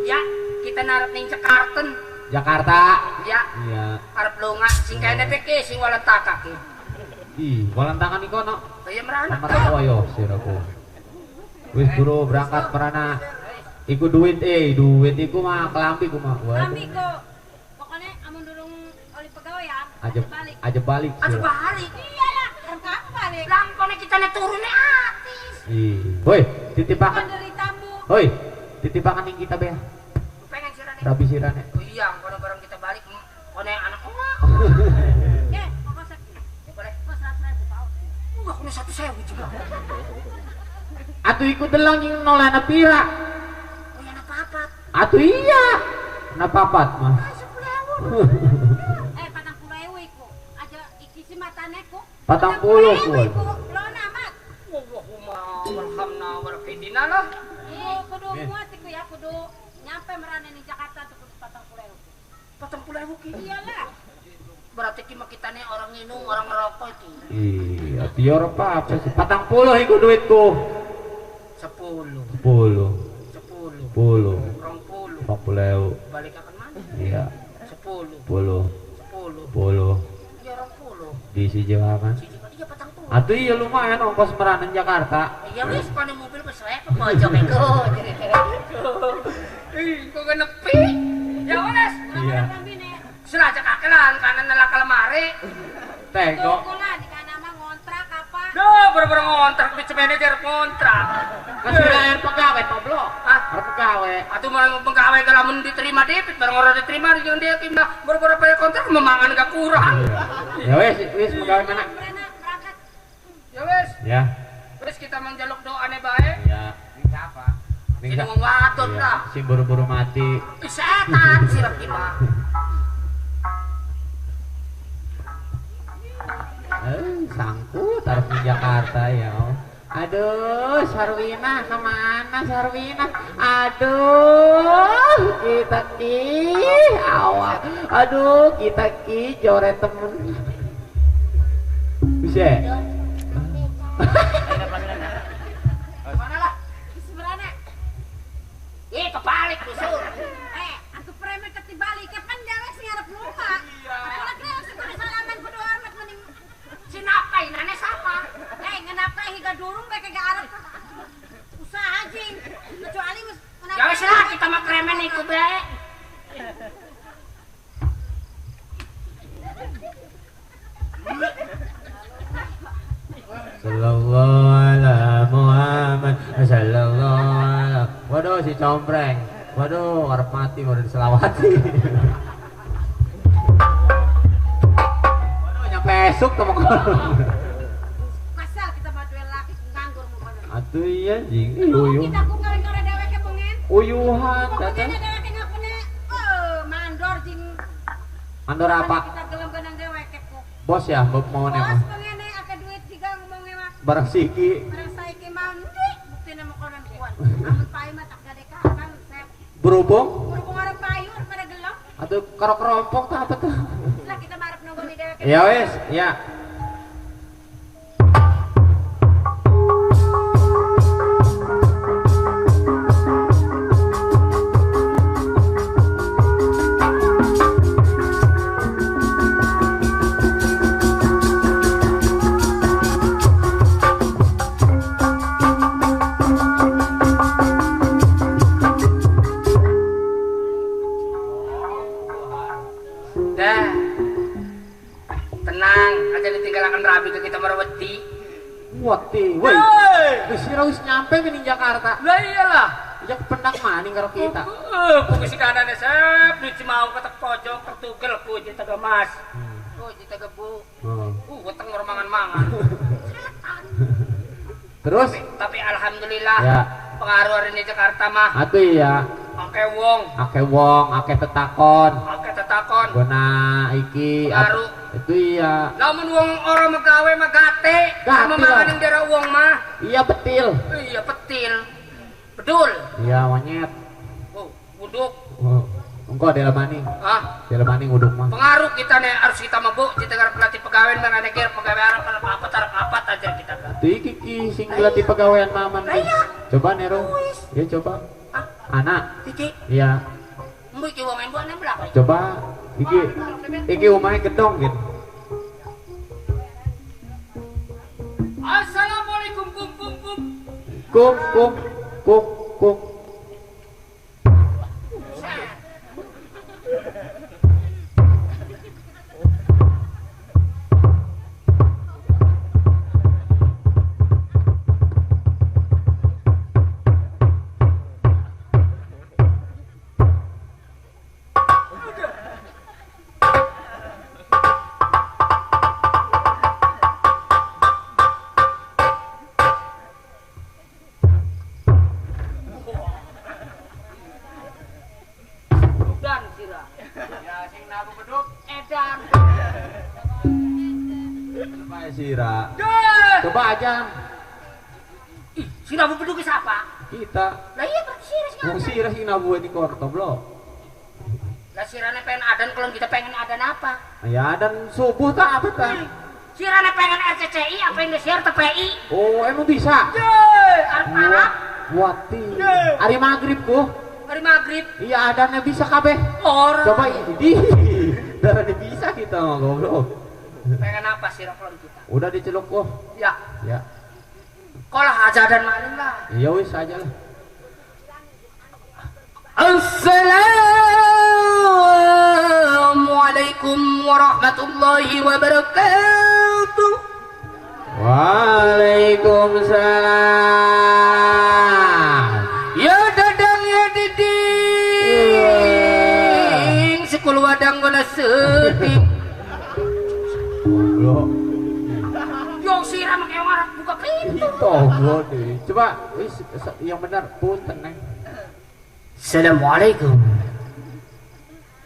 Ya, kita narep ning Jakarta. Jakarta. Ya. Iya. Arep lunga sing kene peke sing walentaka ki. Ih, walentangan iku ono. Iya merana. Merana yo siraku. Wis buru berangkat merana. Iku duit duit iku mah kelambi ku mah. Kelambi ku. Pokoknya amun durung oleh pegawai ya. Aja balik. Aja balik. Aja balik. Iya lah, kan kamu balik. Langkone kita nek turune atis. Ih. Woi, titipakan. Woi, titipakan ning kita be. Pengen sirane. Rabi sirane. Oh iya, kono bareng kita balik kono anak omah. Eh, pokok sakit. Boleh. Kok 100.000 paut. Wah, kono 1.000 juga. Atuh ikut delong yang nolana pira. Oh, ya papat. Atuh iya. Na papat mah. 10.000. 40.000 iku. Aja iki si matane ku. 40 ku. Lona amat. Allahumma warhamna warfidina lah. Kudu muat iku ya, kudu nyampe merane ning Jakarta tuh kudu 40.000. 40.000 ki? Iyalah. Berarti ki mah kita nih orang minum, orang ngerokok itu. Iya, biar apa sih? 40 iku duitku. 10 10 10 10 20 20.000. Balik akan mana? Iya. 10 10 10 10. Ya 20. Di siji kan? Iya 40. Atuh iya lumayan ongkos meranen Jakarta. Iya wis pane mobil wis rek pojok iku. Ih, kok nepi. Ya wis. Iya. Serah kakelan kanan nelak lemari. Tengok. Di kana mah ngontrak apa? Duh, boro-boro ngontrak duit semene arep ngontrak. Kan sudah air pegawai to, Blok. Ah, arep pegawai. Atuh marang pegawai kalau mun diterima dipit bareng ora diterima jeung dia ki mah boro-boro bayar kontrak memangan gak kurang. Ya wis, wis pegawai mana? Ya wis. Ya. Wis kita mangjaluk doane bae. Ya. Ning siapa? Sing wong wadon lah. Sing buru-buru mati. Setan sirap ki mah. Sangkut taruh di Jakarta ya. Aduh, Sarwina kemana Sarwina? Aduh, kita ki awak. Aduh, kita ki joret temen. Bisa? Mana lah? Sebenarnya. Ih, kebalik busur. Aku premen ketibalik, kapan dewek sing arep lupa. Iya. Salaman kudu hormat mending sinapa inane sapa? Ngenapa higa durung bae kagak arep usaha jing. Kecuali wis ya wis lah kita mah kremen iku bae. Sallallahu ala Muhammad sallallahu ala. Waduh si compreng. Waduh arep mati baru diselawati. Waduh nyampe esuk tuh mau. Kasal kita mah duel laki nganggur mau. Atuh iya jing. Uyuh. Kita ku kawin karo dheweke pengen. Uyuhan teteh. Dheweke ngakune mandor jing. Mandor apa? Kita gelem genang dheweke ku. Bos ya, mau Bos pengene akeh duit juga ngomongnya mah. Barang siki. Barang saiki mah ndi buktine mau konon kuat. Amun payu mah tak gadekakan sep. Berhubung? Berhubung arep payu pada gelem. Atau karo kerompok tah apa tuh? Lah kita marep nonggoni dheweke. Ya wis, ya. nyampe ning Jakarta. Lah iyalah. Ya kependak maning karo kita. Bungkus kanane sep duci mau ketek pojok tertugel ku jitaga mas. Ku jitaga bu. Weteng ora mangan-mangan. Terus tapi alhamdulillah ya. Pengaruh hari ini Jakarta mah. Atuh iya. Akeh wong. Akeh wong, akeh tetakon. Akeh tetakon. Guna iki pengaruh. Itu iya. Lamun wong ora megawe mah gate, sama mangan ning daerah wong mah. Iya betil. Iya petil. Bedul. Iya monyet. Oh, uduk. Oh, engko dalam maning. Ah, dalam maning uduk mah. Pengaruh kita nih harus kita mabuk, kita garap pelatih pegawai mangane kir pegawai arep apa arep apa aja kita. Iki iki sing pelatih pegawaian maman ki. Coba Nero. Ya coba. Anak. Iki. Iya. Mbu iki wong embu ane belakang. Coba iki iki omahe gedong gitu. Assalamualaikum kum kum kum. Kum kum kum kum. Sira. Coba aja. Ih, sira bu beduk siapa? Kita. Lah iya berarti sira sing. Wong sira sing nabuh di korto blo. Lah sirane pengen adan kalau kita pengen adan apa? Ya adan subuh tak apa ta? Sirane pengen RCCI apa Indosiar TPI? Oh, emang bisa? Ye, arep Arab. Wati. Hari maghrib ku. Hari maghrib. Iya adannya bisa kabeh. Ora. Coba di. Darane bisa kita mah goblok. Pengen apa sih kalau kita? Udah diceluk kok. Ya. Ya. Kolah aja dan maling lah. Iya wis aja lah. Assalamualaikum warahmatullahi wabarakatuh. Waalaikumsalam. Ya dadang ya diding. Sekul wadang guna seding. Goblok. Yo siram kayak orang buka pintu. Goblok deh. Coba wis yang benar punten neng. Assalamualaikum.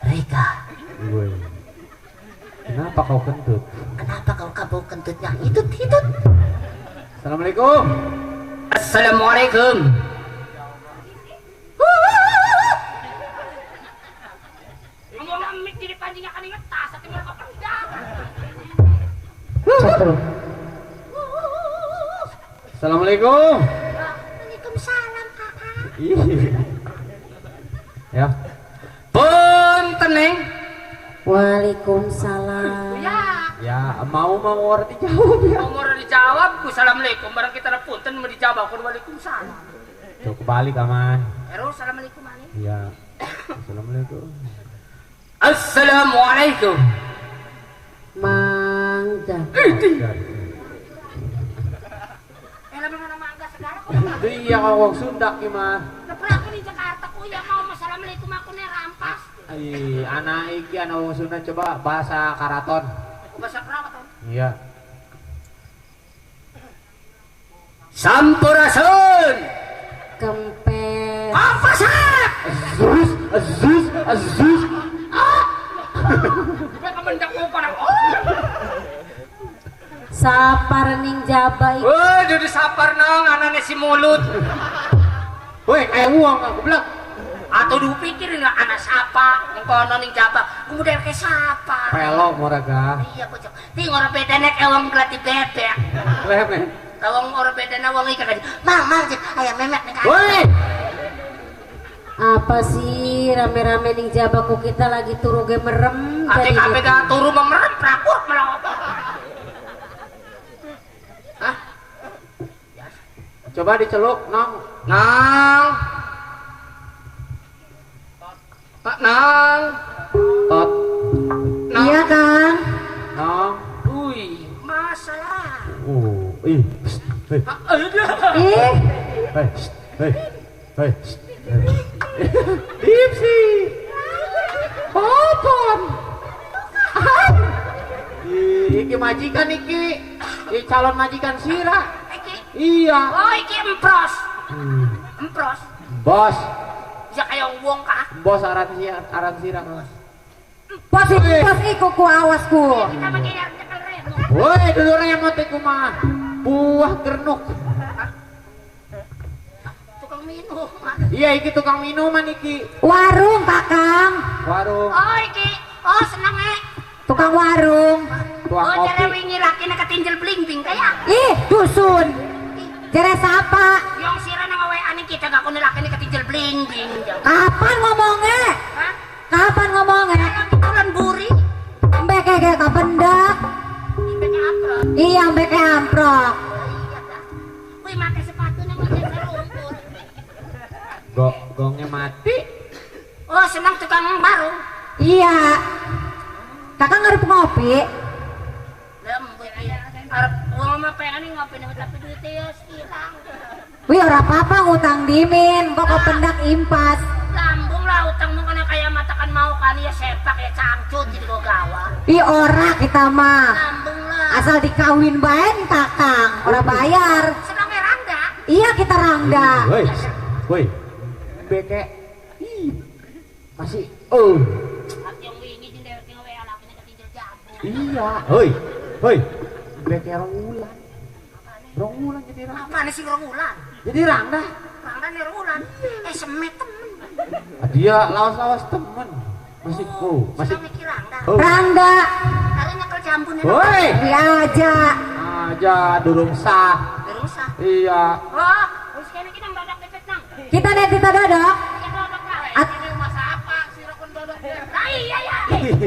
Rika. Woi. Kenapa kau kentut? Kenapa kau kabur kentutnya? Hitut hitut. Assalamualaikum. Assalamualaikum. Ngomong mik di pancing akan inget tas ati mereka pedang. Assalamualaikum. Waalaikumsalam kakak. Ya. Punten neng. Waalaikumsalam. Ya. Ya mau mau orang dijawab ya. Mau orang dijawab. Assalamualaikum. Barang kita ada punten mau dijawab. Waalaikumsalam. Coba balik aman. Terus assalamualaikum aning. Iya. Assalamualaikum. Assalamualaikum. Mangga. Mangga segala kok. Itu iya kalau wong Sunda ki mah. Leprak di Jakarta ku ya mau assalamualaikum aku nih rampas. Ih, anak iki anak wong Sunda coba bahasa karaton. Bahasa karaton. Iya. Sampurasun. Kempes. Apa sih? Azus, azus, azus. Ah. Sapar ning jaba iki. Woi, jadi sapar nang anane si mulut. Woi, kayak uang aku goblok. Atau dipikir enggak anak sapa ning kono ning jaba. Kemudian ke sapa. Pelok moraga. Iya, bocok. Ting ora bedane ke wong glati bebek. Lemek. Ka wong ora bedane wong iki kan. Mang, mang ayam memek ning. Woi. Apa sih rame-rame ning jabaku kita lagi turu ge merem. Ate kabeh ga turu merem prakut malah apa. Hah? Coba diceluk, Nong. Nang. Pak Nang. Tot. Nang. Iya, Kang. Nong. Wih, masalah. Oh, ih. Ih. Hei, hei, hei. Dipsi. Popon. Iki majikan iki. Iki calon majikan sira. Iki. Iya. Oh, iki empros. Empros. Bos. Ya kaya wong kah? Bos aran sira, aran sira. Bos bos iku ku awas ku. Kita pakai nyekel remote. Woi, dulu remote iku mah. Buah gernuk. Tukang minuman. Iya, iki tukang minuman iki. Warung, Kakang. Warung. Oh, iki. Oh, seneng eh. Tukang warung. Tukang oh, kopi. Jare wingi lakine ketinjel blingbing kaya. Ih, dusun. Jare sapa? Yang sira nang awake kita gak kono lakine ketinjel blingbing. Kapan ngomongnya? Hah? Kapan ngomongnya? Turun buri. Mbeke kayak kapendak. Mbeke amprok. Iya, mbeke amprok. Iya ta. Kuwi make sepatu nang ngene lumpur. Gongnya mati. Oh, senang tukang warung. Iya. Kakak ngarep ngopi. Arep wong mah pengen ngopi tapi duitnya ya ilang. Wih, ora apa-apa ngutang dimin, kok kependak impas. Lambung lah utangmu kana kaya matakan mau kan ya sepak ya cangcut jadi gua gawa. Ih, ora kita mah. Lambung lah. Asal dikawin bae Kakang, ora bayar. Senangnya rangda. Iya, kita rangda. Woi. Woi. Beke. Ih. Masih oh. Yang wingi jeng dheweke ngewe lakine ketinjel jambu. Iya. Hoi. Hoi. Beke rong wulan. Rong wulan jadi rangda. Apane sing rong wulan? Jadi rangda. Rangda nih rong wulan. Eh semet temen. Dia lawas-lawas temen. Masih oh, masih rangda. Oh. Rangda. Kare nyekel jambune. Hoi. Iya aja. Aja durung sah. Durung sah. Iya. Oh, wis kene iki nang dodok deket nang. Kita nek kita dodok. Kita dodok lah. Ini rumah siapa? Sira kon dodok. Lah iya ya.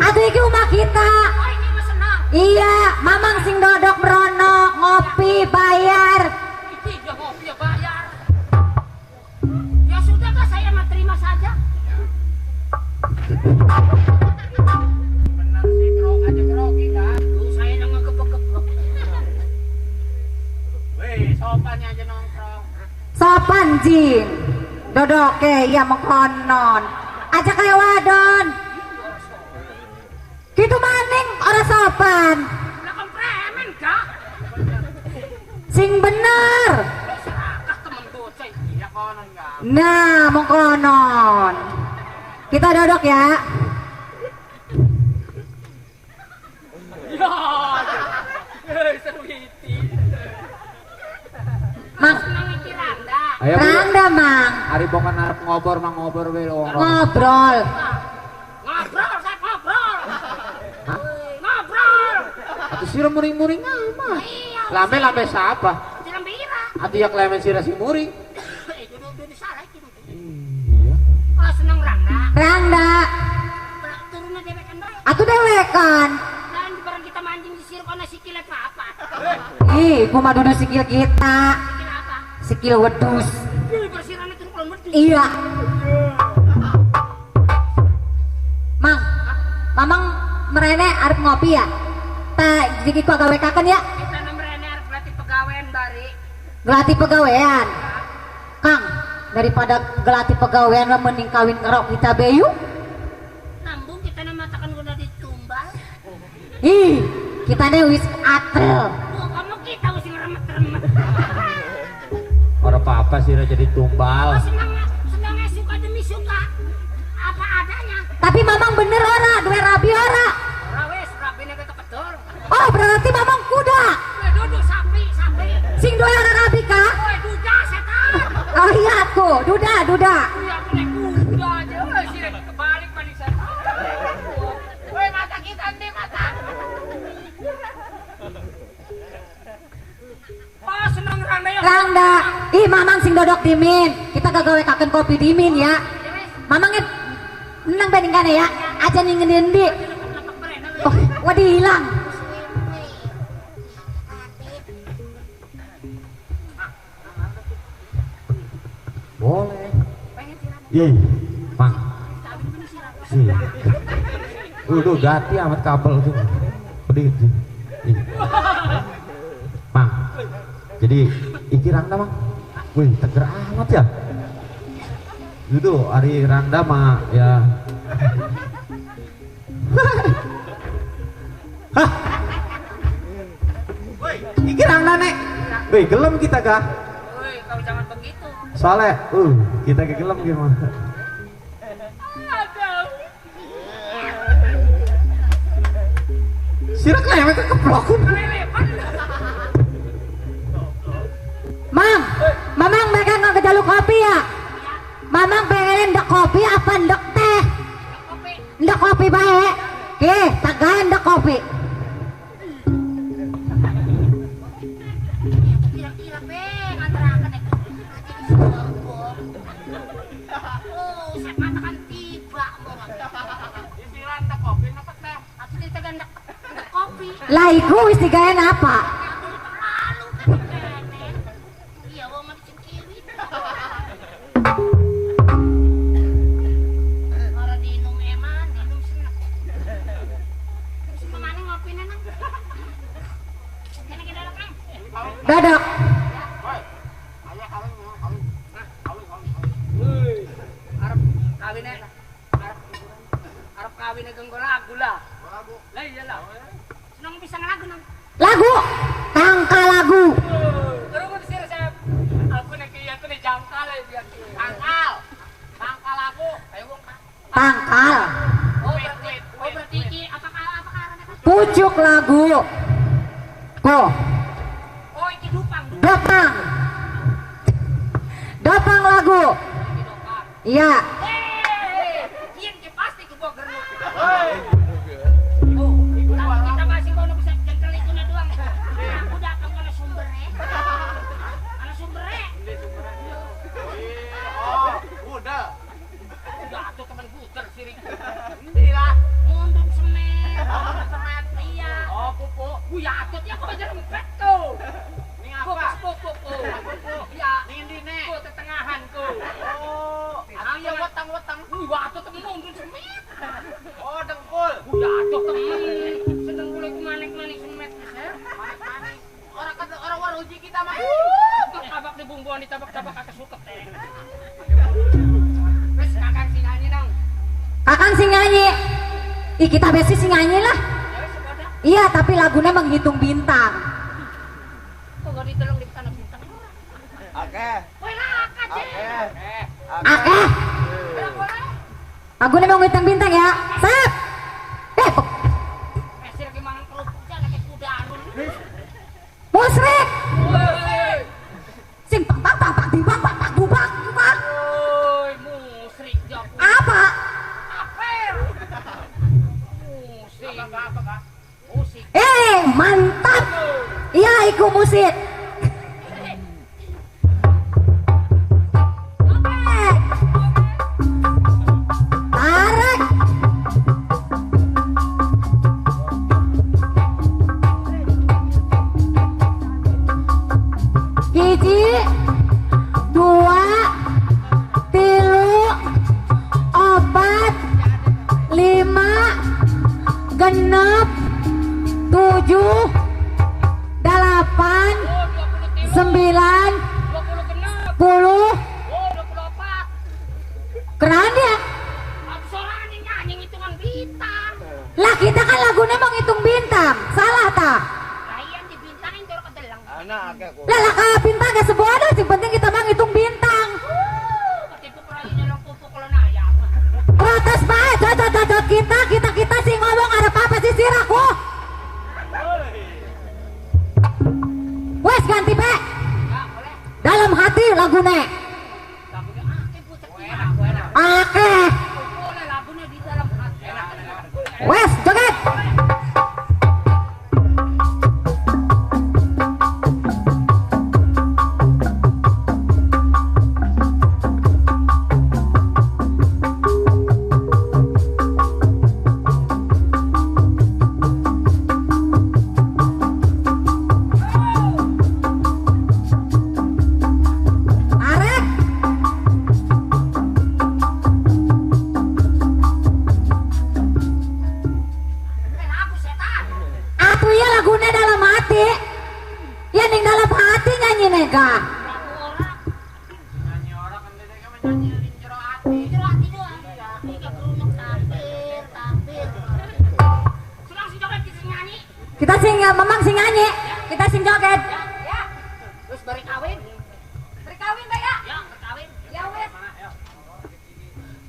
Aduh iki rumah kita. Oh, iki mah senang. Iya, mamang sing dodok merono, ngopi bayar. Iki ya ngopi ya bayar. Ya sudah kah saya mah terima saja. Benar sih, bro, aja grogi kan. Lu saya yang ngegebek-gebek. Weh, sopannya aja nongkrong. Sopan jin. Dodoke ya mengkonon. Aja kayak wadon. Gitu maning ora sopan. Lah kon premen gak? Sing bener. Serakah temen bocah iki. Ya konon gak. Nah, mengkonon. Kita dodok ya. Ya. Eh, seru iki. Mang, Senang iki rangda. Ayo, Bu. Rangda, Mang. Ari bokan arep ngobor mang ngobor we wong. Ngobrol. Ngobrol, saya ngobrol. Hah? Ngobrol. Atuh sira muring-muring amat. Iya. Lambe-lambe siapa? Dilembira. Atuh ya klemen sira sing muring. Eh, dudu salah iki. Iya. Oh, seneng rangda. Rangda. Turunnya dewekan bae. Atuh dewekan. Dan bareng kita mancing di siruk ana sikile apa? Ih, ku mah dudu sikil kita. Sikil apa? Sikil wedus. Ih, bersirane turun kulon wedus. Iya. Mang, Mamang merene arep ngopi ya? Ta iki ku gawe kaken ya? Kita merene arep gelatih pegawean bari. Gelatih pegawean. Kang, daripada gelatih pegawean lah mending kawin karo kita beyu. Nambung kita matakan udah ditumbal. Ih, kita nih wis atel. Oh, kamu kita wis ngeremet-remet. Ora apa-apa sira jadi tumbal. Oh, senangnya suka demi suka. Apa adanya. Tapi mamang bener ora, duwe rabi ora. Ora wis, rabine ketek-kedor. Oh, berarti mamang kuda. Weh, dudu sapi, sapi. Sing duwe ora rabi kah? Weh, duda setan. Oh iya aku, duda, duda. Iya, aku nek kuda aja. Weh, sira kebalik maning setan. Weh, mata kita nih mata. Oh, seneng rangda ya. Rangda. Ih, mamang sing dodok dimin. Kita gagawe kaken kopi dimin ya. Mamang menang bandingane ya. Aja ning ngendi. Oh, waduh hilang. Boleh. Ih, Mang. Ih. Udah ganti amat kabel tuh. Pedih. Ih. Mang. Jadi iki rangda, Mang. Wih, teger amat ya. Itu Ari Rangda mah ya. Hah? Woi, iki Rangda nek. Wih, gelem kita kah? Woi, kau jangan begitu. Soalnya, kita kegelem gimana? Aduh. Sirak lah yang keblok. Mang, Mamang mereka nggak kejaluk kopi ya? Mamang pengen ndek kopi apa ndek teh? Ndek kopi baik. Oke, tagaan ndek kopi. Lah iku wis digawe apa? Dadok. Arep kawine genggo lagu lah. Lah iya lah. Seneng bisa ngelagu nang. Lagu, tangka lagu. Terus sih resep. Aku nek iya tuh jangkal ya biar. Tangkal. Tangkal lagu. Ayo wong. Tangkal. Oh berarti iki apa karane? Pucuk lagu. Ko. Oh iki dupang. Dopang. Dopang lagu. Iya. Kita masih kono bisa jengkel itu na doang. Aku datang karena sumbernya. Karena sumbernya. Oh, udah. Udah atuh temen puter sirik. Iya. Mundun semen. Semen. Iya. Oh, pupuk. Wih, atuh ya kok aja rempet tuh. Ini apa? Pupuk. Iya. Ning ndi nek? Ku tetengahan ku. Oh, ayo weteng-weteng. Wih, atuh temen mundun semen. Oh, dengkul. Wih, atuh temen. Sedengkul iku manik-manik semet, Mas. Manik-manik. Ora kan ora waruji kita mah. Tabak di bumbuan ditabak-tabak atas suket. Wis kakang sing nyanyi nang. Kakang sing nyanyi. Ih, kita besi sing nyanyi lah. Iya, tapi lagunya menghitung bintang. Kok gak ditolong di tanah bintang? Oke. Woi lah, akeh. Oke. Lagunya menghitung bintang ya. Sip. Musrik. Sing pak pak pak pak pak pak pak pak pak. Woi, musrik jago. Apa? Aper. Musik. Apa apa musik. Mantap. Iya, iku musik. Tarik. Hiji, dua, tilu, opat, lima, genep, 7, 8, 9, 10. Keren ya? Lah kita kan lagunya menghitung bintang, salah tak? Lah lah bintang gak sebuah ada, yang penting kita menghitung bintang. Protes bae, cocok kita kita sih ngomong ada apa sih siraku? Wes ganti bae. Dalam hati lagune. Oke. Wes joget. Tarik. nyanyi jero ati. Jero ati doang. Iya, kerumuk tapir, tapir. Senang sing joget sing nyanyi. Kita sing memang sing nyanyi, kita sing joget. Ya. Terus bari kawin. Bari kawin, Mbak ya? Ya, berkawin. Ya wes.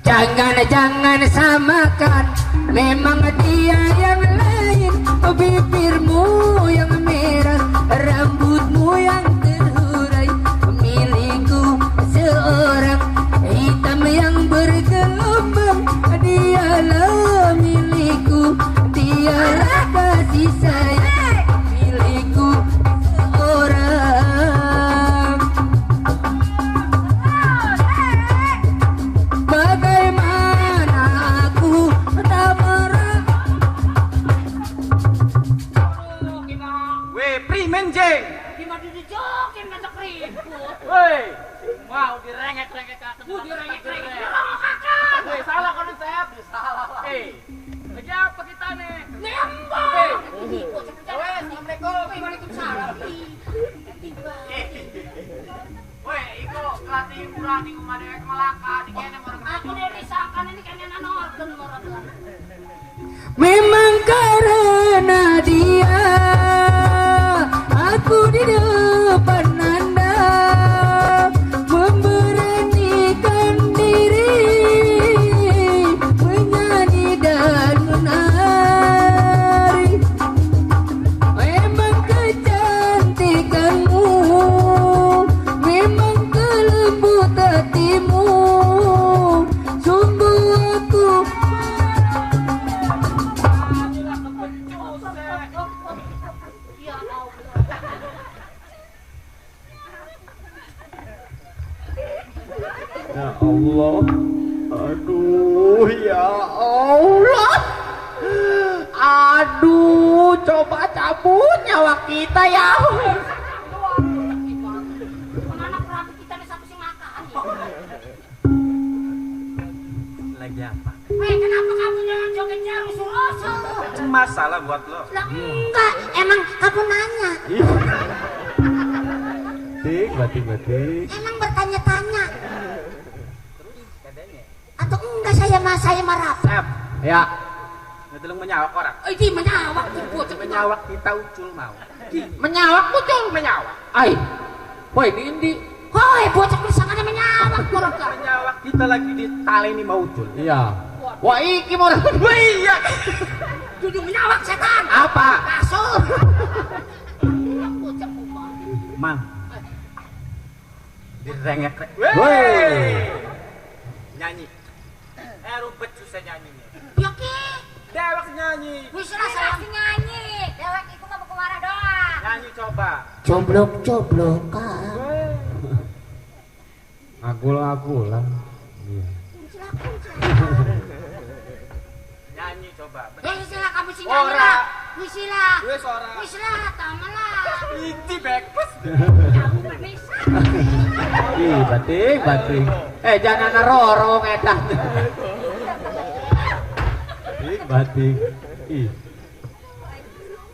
Jangan-jangan samakan, memang dia yang lain. Bibirmu yang merah, rambutmu yang terhurai. Milikku seorang hitam yang bergelombang. Dialah milikku, dialah kasih sayang. Milikku seorang. Bagaimana aku tak marah. Weh, primen jeng. Gimana dijokin ngajak ribut. Weh, mau direngek-rengek kakak. Direngek-rengek. Kakak. Weh, salah kono Sep. Salah. Lagi apa kita nih? Nembak. Weh, assalamualaikum. Waalaikumsalam. Weh, iku kelatih hiburan ning omah dhewek Melaka, di kene orang. Aku dari sangkan ini kene nang organ orang. Memang karena dia aku di depan Anda memberanikan diri menyanyi dan menari. Memang kecantikanmu, memang kelembut hatimu, sungguh aku. Ya Allah. Ya Allah. Aduh, ya Allah. Aduh, coba cabut nyawa kita ya. Anak rambut kita nih satu sing makan. Lagi apa? Weh, kenapa kamu jangan jogetnya rusuh-rusuh? Masalah buat lo. Lah enggak, emang kamu nanya. Batik, batik, batik. Emang bertanya-tanya. Atau enggak saya marah. Sep. Ya. Ngedeleng menyawak orang. Iki menyawak tuh bocah menyawak kita ucul mau. Menyawak ucul menyawak. Ai. Woi, ini endi? Hoi, bocah pisangane menyawak orang. Menyawak kita lagi ditaleni mau ucul. Iya. Wah, iki mau. Wah, iya. Duduk menyawak setan. Apa? Kasur. Bocah Mang. Direngek. Woi. Nyanyi. Rubet susah nyanyinya. Ya ki. Dewek nyanyi. Wis lah saya nyanyi. Dewek iku mah buku marah doang. Nyanyi coba. Coblok-coblokan. Agul-agulan. Iya. Nyanyi coba. Wis lah kamu sing nyanyi lah. Wis lah. Wis ora. Wis lah, tamalah. Iki bekes. Kamu bermisa. Ih, batik, batik. Jangan ana roro ngedan. Ih, batik. Ih.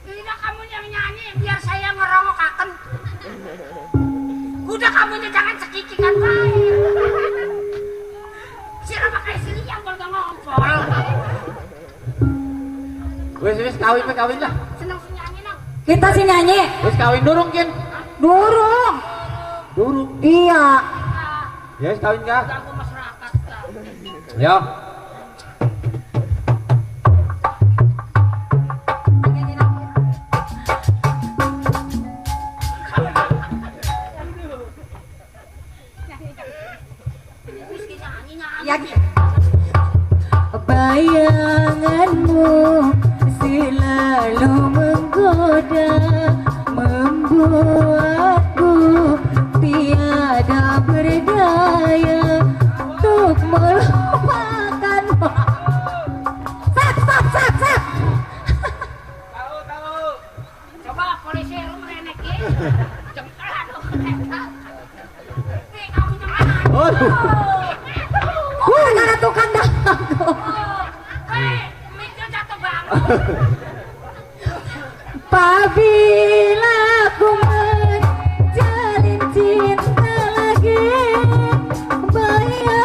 Tidak kamu yang nyanyi biar saya ngerongokaken. Udah kamu jangan cekikikan bae. Sira pakai sili yang boleh ngompol. Wis wis kawin kawin lah. Seneng sing nyanyi nang. Kita sing nyanyi. Wis kawin durung kin. Durung. Durung. Iya. Ya wis kawin kah? Ganggu masyarakat kah. Ya. Ya. Bayanganmu selalu menggoda, membuatku tiada berdaya untuk melupakanmu. Sap, sap, sap, sap. Tahu, tahu. Coba polisi lu merenek ya. Jengkelan lu. Kamu jangan. Aduh. Karena tukang dago. Hei, jatuh bangun. Apabila aku menjalin cinta lagi, bayang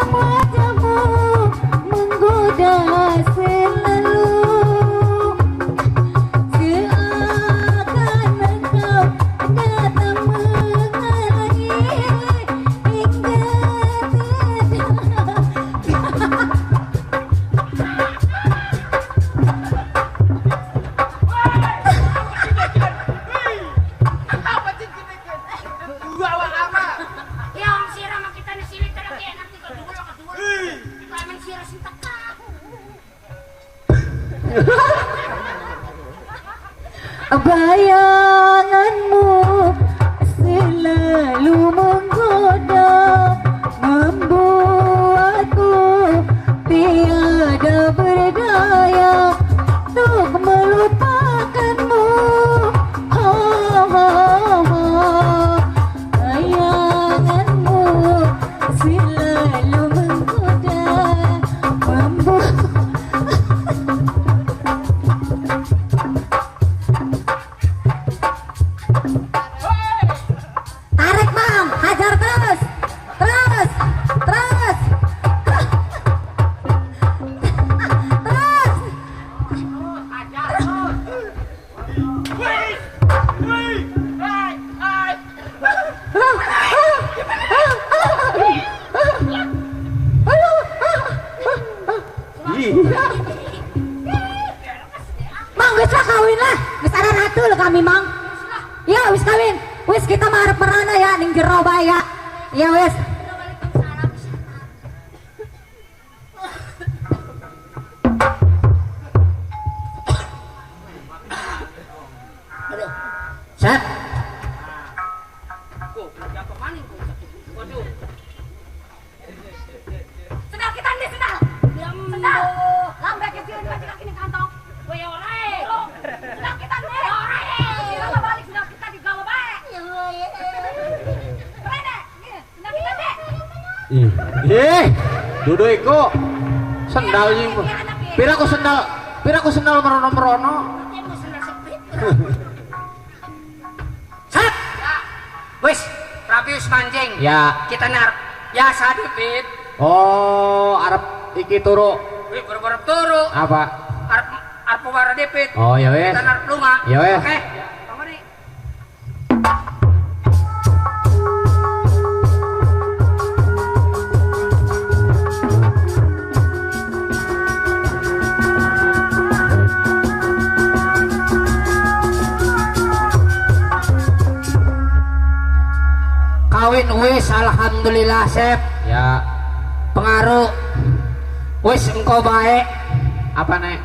Bayanganmu selalu menggoda, membuatku tiada berdaya untuk melupakanmu. Oh, oh, oh. Bayanganmu selalu menggoda, membuat. Tarik bang, hajar terus, terus, terus, terus. Mang, wis lah kawin lah, wis ada ratu loh kami mang. Ya wis kawin, wis kita marep merana ya ning jero bae ya. Ya wis. Set. Sendal kita nih, sendal. Sendal. Lambe kecil ini masih kaki ning kantong. Gue ya ora e. Sendal kita nih. Ora e. Sendal balik sendal kita digawa bae. Rene, sendal kita nih. Ih, duduk iku. Sendal iki. Pira ku sendal? Pira ku sendal merono-merono? Set. Wis, rapi wis mancing. Ya. Kita nar. Ya sadipit. Oh, arep iki turu. Wih, baru-baru turu. Apa? Arep arep wara dipit. Oh, ya wis. Kita nar lunga. Ya wis. Oke. Kamu nih. Kawin wis alhamdulillah sep. Ya. Pengaruh wis engkau baik. Apa nek?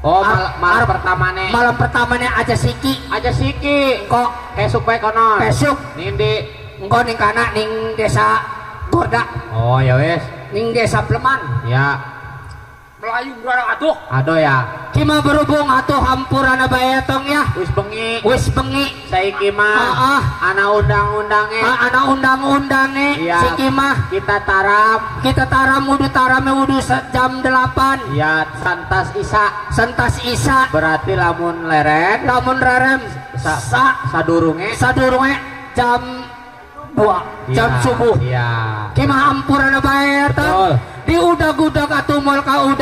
Oh, malam pertama nek. Malam pertamanya aja siki. Aja siki. Engko Esuk bae kono. Esuk ning ndi? Engko ning kana ning desa Gorda. Oh, ya wis. Ning desa Pleman. Ya. Melayu berarang aduh. Aduh ya. Cuma berhubung atuh hampurana bae tong ya. Wis bengi. Wis bengi. Saiki mah. Heeh. Ana undang-undange. Ana undang-undange. Iya. Siki mah kita taram. Kita taram wudu tarame wudu jam 8. Ya, santas isa. Santas isa. Berarti lamun leren, lamun rerem sa sadurunge, sadurunge jam 2, jam ya, subuh. Iya. Ki mah hampurana bae tong. Diudag-udag atuh moal ka udag.